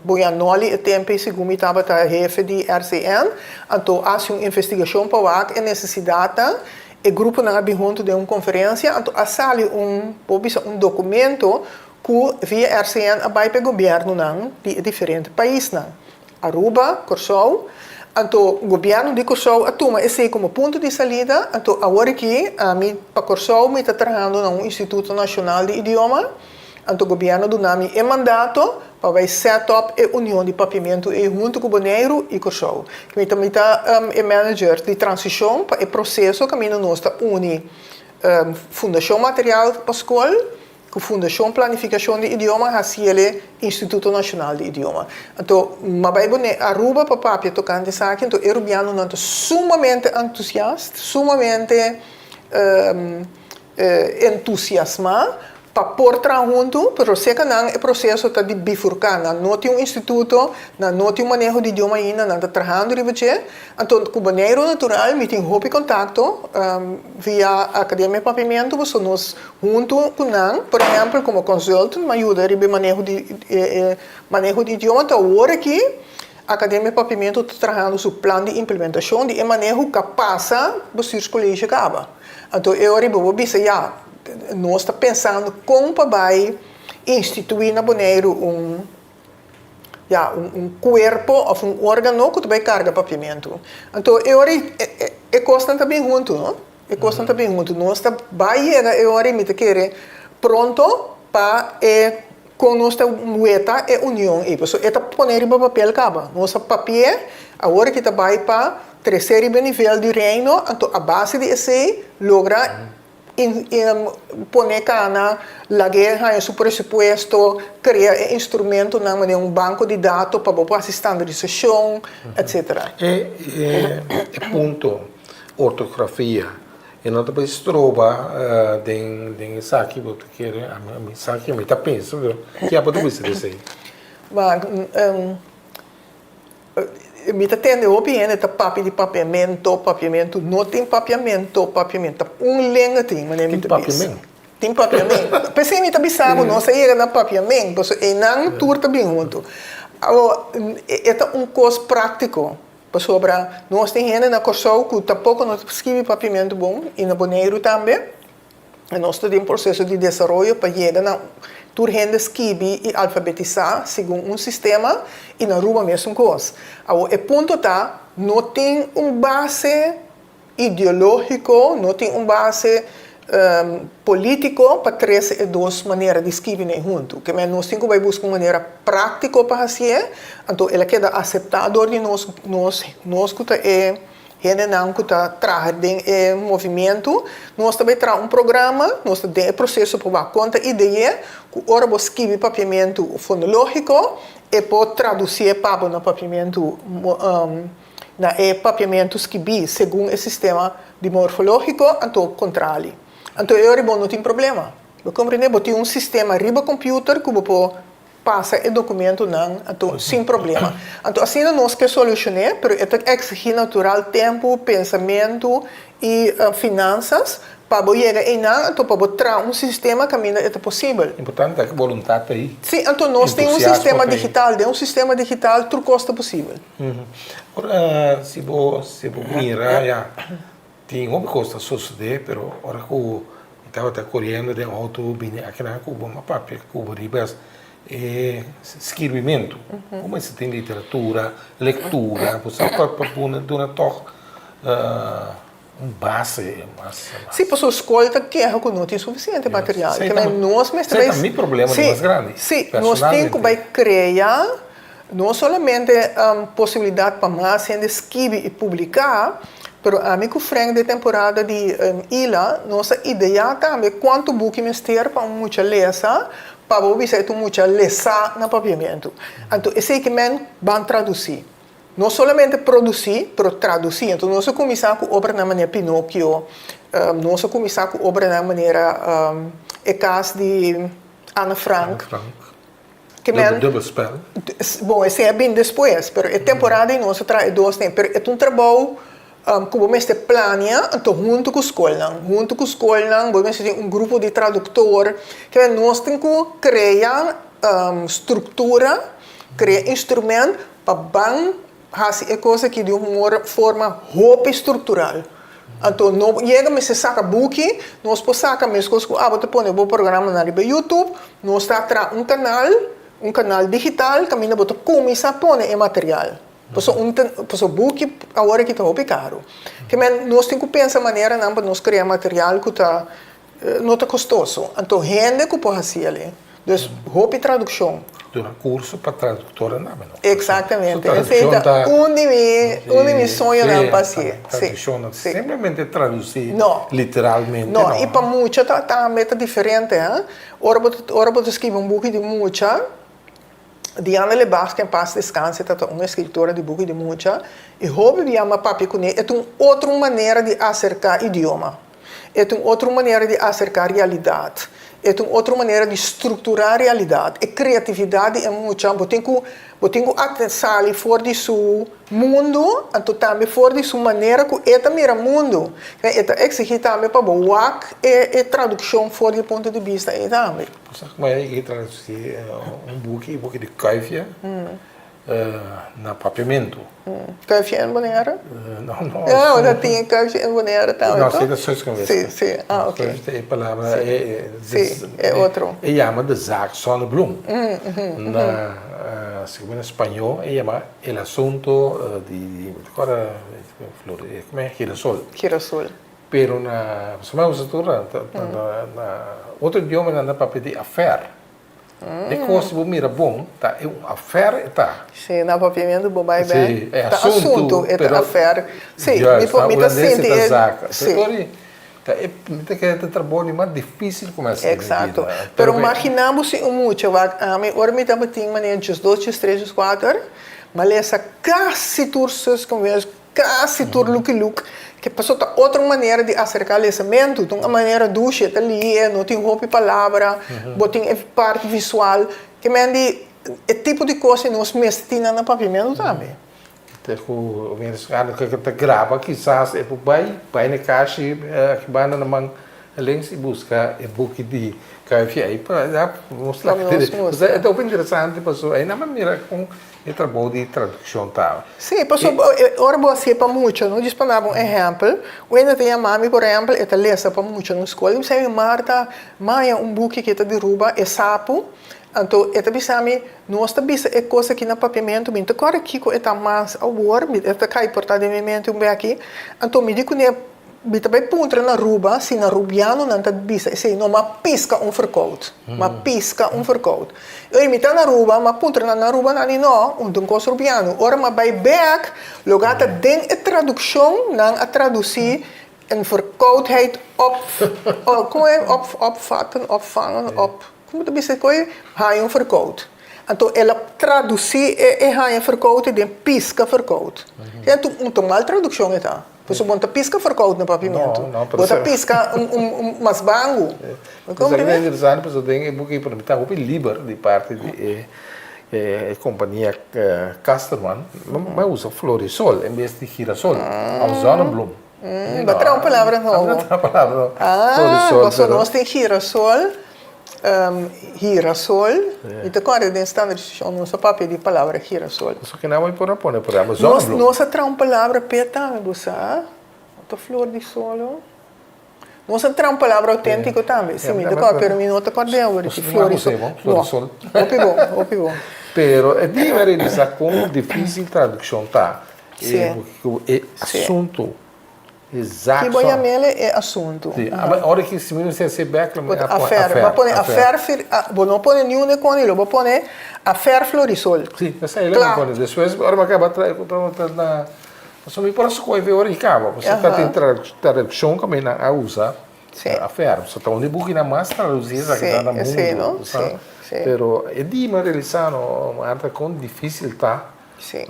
Boyan Nolly e tempu ei segun mi tabata hefe di RCN. Anto a hasi un investigashon pa wak e nesesidatnan. E gruponan a bin huntu den un konferensia anto a sali un, por bisa un dokumento ku via RCN a bai pa e gobièrnunan di e diferente paisnan. Aruba, Kòrsou. Anto gobièrnu di Kòrsou a tuma esei komo punto di salida. Anto awor aki ami pa Kòrsou mi ta trahando na un instituto nashonal di idioma. Anto gobièrnu duna mi e mandato pa bai set up e union di papiamentu ei huntu ku Boneiru i Kòrsou. Mi ta mi ta e manager di transishon pa e proseso kaminda nos ta uni Fundashon Material pa Skol, Ku Fundashon Planifikashon di Idioma hasi el e Instituto Nashonal di Idioma. Anto, m'a bai bone Aruba pa papia tokante esaki, anto e rubianonan ta sumamente antusiast, sumamente entusiasmá pa por traha huntu, pero seka nan e proseso ta di bifurká, nan no tin un instituto, nan no tin un maneho di idioma ainda, nan ta trahando riba dje. Anto, ku Boneiru natural mi tin hopi kontakto via Akademia Papiamentu, pasobra nos Huntu ku nan, por ehèmpel komo consultant mi a yuda riba e maneho di e maneho di idioma. Ta awor aki Akademia Papiamentu ta trahando su plan di implementashon di e maneho ku a pasa Bestuurscollege kaba. Anto e ora bo por bisa ya, nos ta pensando kon pa bai instituí na Boneiru un ya, un kuerpo òf un órgano ku ta bai karga papiamentu. Anto e ora e kosnan ta bin huntu, no? E kosnan ta bin huntu. Nos ta bai yega e ora i mi ta kere pronto pa e kon nos ta weta e union ei. Pasobra e ta pone riba papel kaba. Nos a papi'é, awor ki ta bai pa trese riba e nivel di Reino, anto a base di esei logra pone kana, lag'é haña su presupuesto, krea e instrumentonan manera un banko di dato pa bo por hasi standardisashon, etcetera. E punto Ortografia e no ta bay stroba den den esaki bo ta kere ami sa ke mi ta pensa pero ke abo ta bisa di esey? Ba mi ta tende hopi hende ta papia di papiamento papiamento no tin papiamento papiamento ta un lenga tin manera mi ta bisa. Tin papiamen. Tin papiamen p'esei mi ta bisa bo nos a yega na papiamen pasobra eynan tur ta bin hunto awor e ta un kos praktiko. Pasobra nos tin hende na Kòrsou ku tampoko no ta skibi papiamentu bon i na Boneiru tambe. I nos ta den proseso di desaroyo pa yega na tur hende skibi i alfabetisá segun un sistema i na Aruba mesun kos. Awor e punto ta no tin un base ideológiko, no tin un base. Polítiko pa trese e dos manera di skibi n'e huntu. Ke men nos tin ku bai buska un manera práktiko pa hasié, anto el a keda aseptá dor di nos, nos, nos ku ta e hendenan ku ta traha den e movimientu. Nos ta bai traha un programa, nos ta den e proseso pa wak kon ta ide'é ku ora bo skibi papiamentu fonológiko e por tradusié pa bo na papiamentu Na e papiamentu skibí segun e sistema di morfológiko, anto kontrali. Anto e ora bo no tin problema. Bo komprendé? Bo tin un sistema riba kompiuter ku bo por pasa e dokumentunan anto sin problema. Anto asina nos ke solushoné, pero e ta eksigí natural tempu, pensamentu i finansas pa bo yega einan, anto pa bo traha un sistema kaminda e ta posibel. Importante ta ku boluntat ta ei. Sí, anto nos tin un sistema digital. Den un sistema digital tur kos ta posibel. Ora si bo si bo mira ya tin hopi kos ta sosode pero ora ku mi tabata koriendo den outo bini akinan ku bo mi a papia ku bo riba e skirbimentu bo mester tin literatura lektura bo sa pa pa duna tòg un base mas. Si pasobra skol ta keha ku no tin sufisiente material nos mester bai. Esei ta mi problema di mas grandi. Si nos tin ku bai krea. No solamente posibilidad pa mas hende skibi y publica, pero ami cu Frank den temporada di Ila nos a idea tambe cuanto buki mester pa un mucha lesa pa bo bisa e ta un mucha lesa na Papiamentu. Anto esey ki men ban traduci. No solamente produci, pero traduci. Anto nos a cuminsa cu obranan manera Pinocchio, nos a cuminsa cu obranan manera E cas di Anne Frank. Ke men. Dubbel spel. Bon, esei a bin despues, pero e temporada ei nos a traha e dos den. Pero e ta un trabou ku bo mester plania anto huntu ku skolnan. Huntu ku skolnan bo mester tin un grupo di traduktor. Ke men nos tin ku krea struktura, krea instrument pa ban hasi e kos aki di un forma hopi struktural. Anto no yega mester saka buki, nos por saka meskos ku abo ta pone bo programanan riba YouTube, nos ta traha un kanal, un kanal digital kaminda bo ta kuminsá pone e material. Pasobra un pasobra buki awor aki ta hopi karu. Ke men nos tin ku pensa maneranan pa nos krea material ku ta No ta kostoso. Anto hende ku por hasi alí. Dus hopi tradukshon. Duna kurso pa traduktornan tambe no? Eksaktamente. Esei ta un di mi un di mi soñonan pa hasi. Tradukshon no ta simplemente tradusí literalmente no. No, i pa mucha ta tambe ta diferente. Ora bo ta ora bo ta skibi un buki di mucha, Diana Lebach ke en pas deskanse ta ta un eskritora di buki di mucha i hopi bia mi a papia kuné e ta un otro manera di aserká idioma. E ta un otro manera di aserká realidat. E ta un otro manera di strukturá realidat. E kreatividat di e mucha, bo tin ku bo tin ku sali for di su mundu, anto tambe for di su manera ku e ta mira mundu. E ta eksigí tambe pa bo wak e e tradukshon for di e punto di bista ei tambe. Bo sa kuma e tradusí un buki, e buki di Kuifje? Na papiamentu. Kuifje en Bonaire? No, no. Ah, bo ta tin kuifje en Bonaire tambe, No, si ta Suske Si, si. Ah, oké. Kuifje ta e palabra, Si, e otro. E yama de zaak Zonnebloem. Na, segun na spañó e yama el asunto di, ora, flor, como e? Girasol. Girasol. Pero na, pasobra mi a usa tur na otro idioma nan ta papia di affaire. E kos si bo mira bon ta e un afèr e ta. Si, na papiamentu bo bai bek. Si, e asuntu. Ta asuntu, e ta afèr. Si, mi por, mi ta sinti e. Si. Ta e, mi ta kere ta trabou di mas difísil ku mi a hasi den mi bida. Eksakto. Pero magina bo si un mucha wak ami, ora mi tabatin manera diesdos, diestres, dieskuater, mi a lesa kasi tur Suske Wiske. Kasi tur luki luk ke paso ta otro manera di aserka lesamentu, ta un manera dushi, e ta lie, no tin hopi palabra, bo tin e parti visual, ke men di e tipo di kos ei nos mester tin nan na papiamentu tambe. Te ku venezolano ke ta graba kisas e por bai, bai na kashi aki banda na man links i buska e buki di Kuifje ei pa ya mustra. E ta hopi interesante pasobra ei nan a mira kon E trabou di tradukshon ta. Sí, pasobra ora bo hasié pa mucha, no djis pa daba un ehèmpel, wende ta yama mi, por ehèmpel, e ta lesa pa mucha na skol, i mi bisa mi, Marta, maya un buki ku e ta di Ruba, E Sapu, anto e ta bisa mi, nos ta bisa e kos aki na papiamentu, mi no ta kòrda kiko e ta mas awor, mi e ta kai por ta den mi mente un beki, anto mi di kuné. Mi ta bai puntra na Aruba si na Rubianonan ta bisa esei no, m'a pisca un verkoud. M'a pisca un verkoud. Ey mi ta na Aruba, m'a puntra nan na Aruba, nan di no, un ta un cos Rubiano. Ora m'a bai bek, loga ta den e traduccion nan a traduci een verkoudheid op, como e, op, opvatten, opvangen, op, como ta bisa koe? Haña un verkoud. Anto el a traduci e e haña verkoud den pisca verkoud. Anto un ta mal traduccion e ta. Pasobra bo no ta piska verkoud na papimentu. Bo ta piska un mas bangu. Bo comprende? Esaki ta interesante pasobra den e buki por mi ta hopi liber di parti di e kompania Casterman. Mi a usa florisol en bes di girasol of zonnebloem. Bo a traha un palabra nobo. A traha un palabra nobo. Ah, pasobra nos tin girasol, girasol. Mi ta kòrda den standaardisashon nos a papia di palabra girasol. Pasobra kina bo por a pone por ehempel zonnebloem. Nos a traha un palabra p'e tambe, bo sa? Ta flor di solo. Nos a traha un palabra auténtiko tambe. Si, mi ta kòrda, pero mi no ta kòrda awor di flor di sol. Flor di sol. Hopi bon, hopi bon. Pero e dia mi a realisa kon difísil tradukshon ta. E asuntu. Ki bo yam'el e asuntu. Si, ora ki si mi mester hasi bek lo mi a pone afer. Bo pone afer, bo no pone niun e koni lo bo pone afer florisol. Si, esei lo mi pone. Despues ora mi a kaba traha ku ta na, pasobra mi por a skohe ora i kaba, pasobra ta tin tradukshon ku mi nan a usa afer. So ta un di bukinan mas tradusi esaki ta na mundu. Pero e di mi a realisa no, Martha, kon difisil ta. Sí.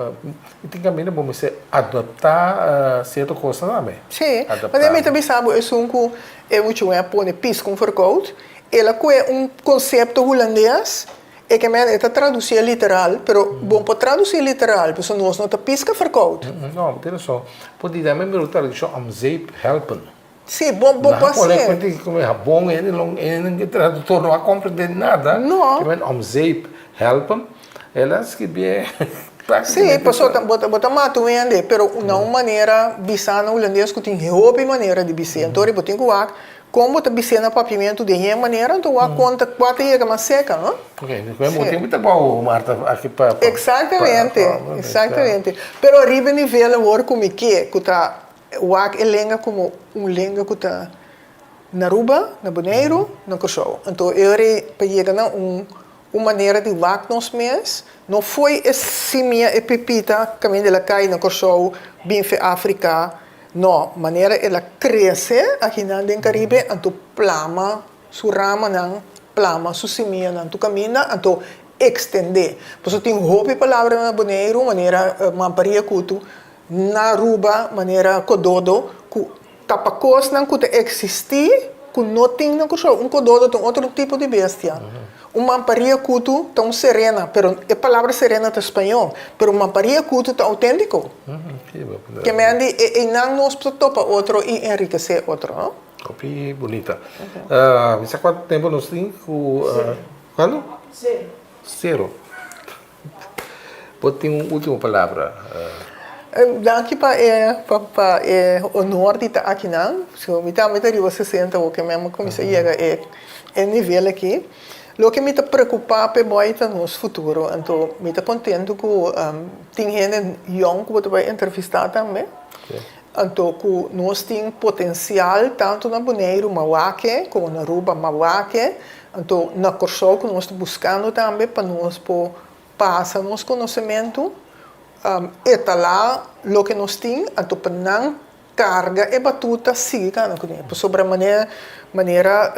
I tin kaminda bo mester adaptá sierto kosnan tambe. Sí. Manera mi ta bisa bo esun ku e muchanan a pone piska un verkoud, el a kohe un konsepto hulandes, e ke men e ta tradusié literal, pero bo no por tradusi literal pasobra nos no ta piska verkoud. No, bo tin rason. Por di tambe mi lo tradukshon om zeep helpen. Sí, bo bo por hasié. Nan a pone habon, e traductor no a comprende nada. No. Ke men om zeep helpen, el a skibié Sí, pasobra bo ta bo ta mata un hende, pero na un manera bisá na hulandes ku tin hopi manera di bis'é. Anto bo tin ku wak kon bo ta bis'é na papiamentu den e manera, anto wak kon ta kua ta yega mas seka, no? Ok, bo tin ku ta bou, Marta, aki pa. Eksaktamente, eksaktamente. Pero riba e nivel awor ku mi ke, ku ta Wak e lenga komo un lenga ku ta na Aruba, na Boneiru, na Kòrsou. Anto e ora ei pa yega na un un manera di wak nos mes, no foi e simia, e pipita kaminda el a kai na Kòrsou, bin fe Afrika, no, manera el a krese akinan den Karibe, anto plama su ramanan, plama su simianan tur kaminda, anto ekstendé. Pasobra tin hopi palabra na Boneiru, manera mamparia kutu, Na Aruba manera kododo ku ta pa kosnan ku ta eksistí ku no tin na Kòrsou. Un kododo ta un otro tipo di bestia. Un mamparia kutu ta un serena, pero e palabra serena ta spañó, pero mamparia kutu ta outéntiko. Ke men di e einan nos ta topa otro i enrikesé otro, no? Hopi bunita. Mi sa kuantu tempu nos tin ku. Kuantu? Sero. Sero. Bo tin un ultimo palabra? Danki pa e pa e honor di ta akinan. So mi tambe ta riba sesenta awor ke mi a kuminsá yega e e nivel aki. Loke mi ta preokupá p'e boy ta nos futuro. Anto mi ta kontentu ku tin hende yòn ku bo ta bai entrevistá tambe. Anto ku nos tin potensial tantu na Boneiru mawake komo na Aruba mawake. Anto na Kòrsou ku nos ta buskando tambe pa nos por pasa nos konosementu, etalá loke nos tin, anto pa nan karga e batuta sigui kana kuné. Pasobra manera manera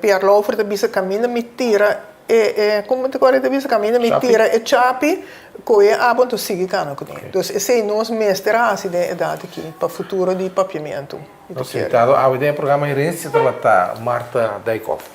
Pierre Lauffer ta bisa kaminda mi tira e e komo ta kòrda e ta bisa kaminda mi tira e chapi kohe abo anto sigui kana kuné. Dus esei nos mester hasi den edat aki pa futuro di papiamentu. Nos invitado awe den e programa Herencia tabata Martha Dijkhoff.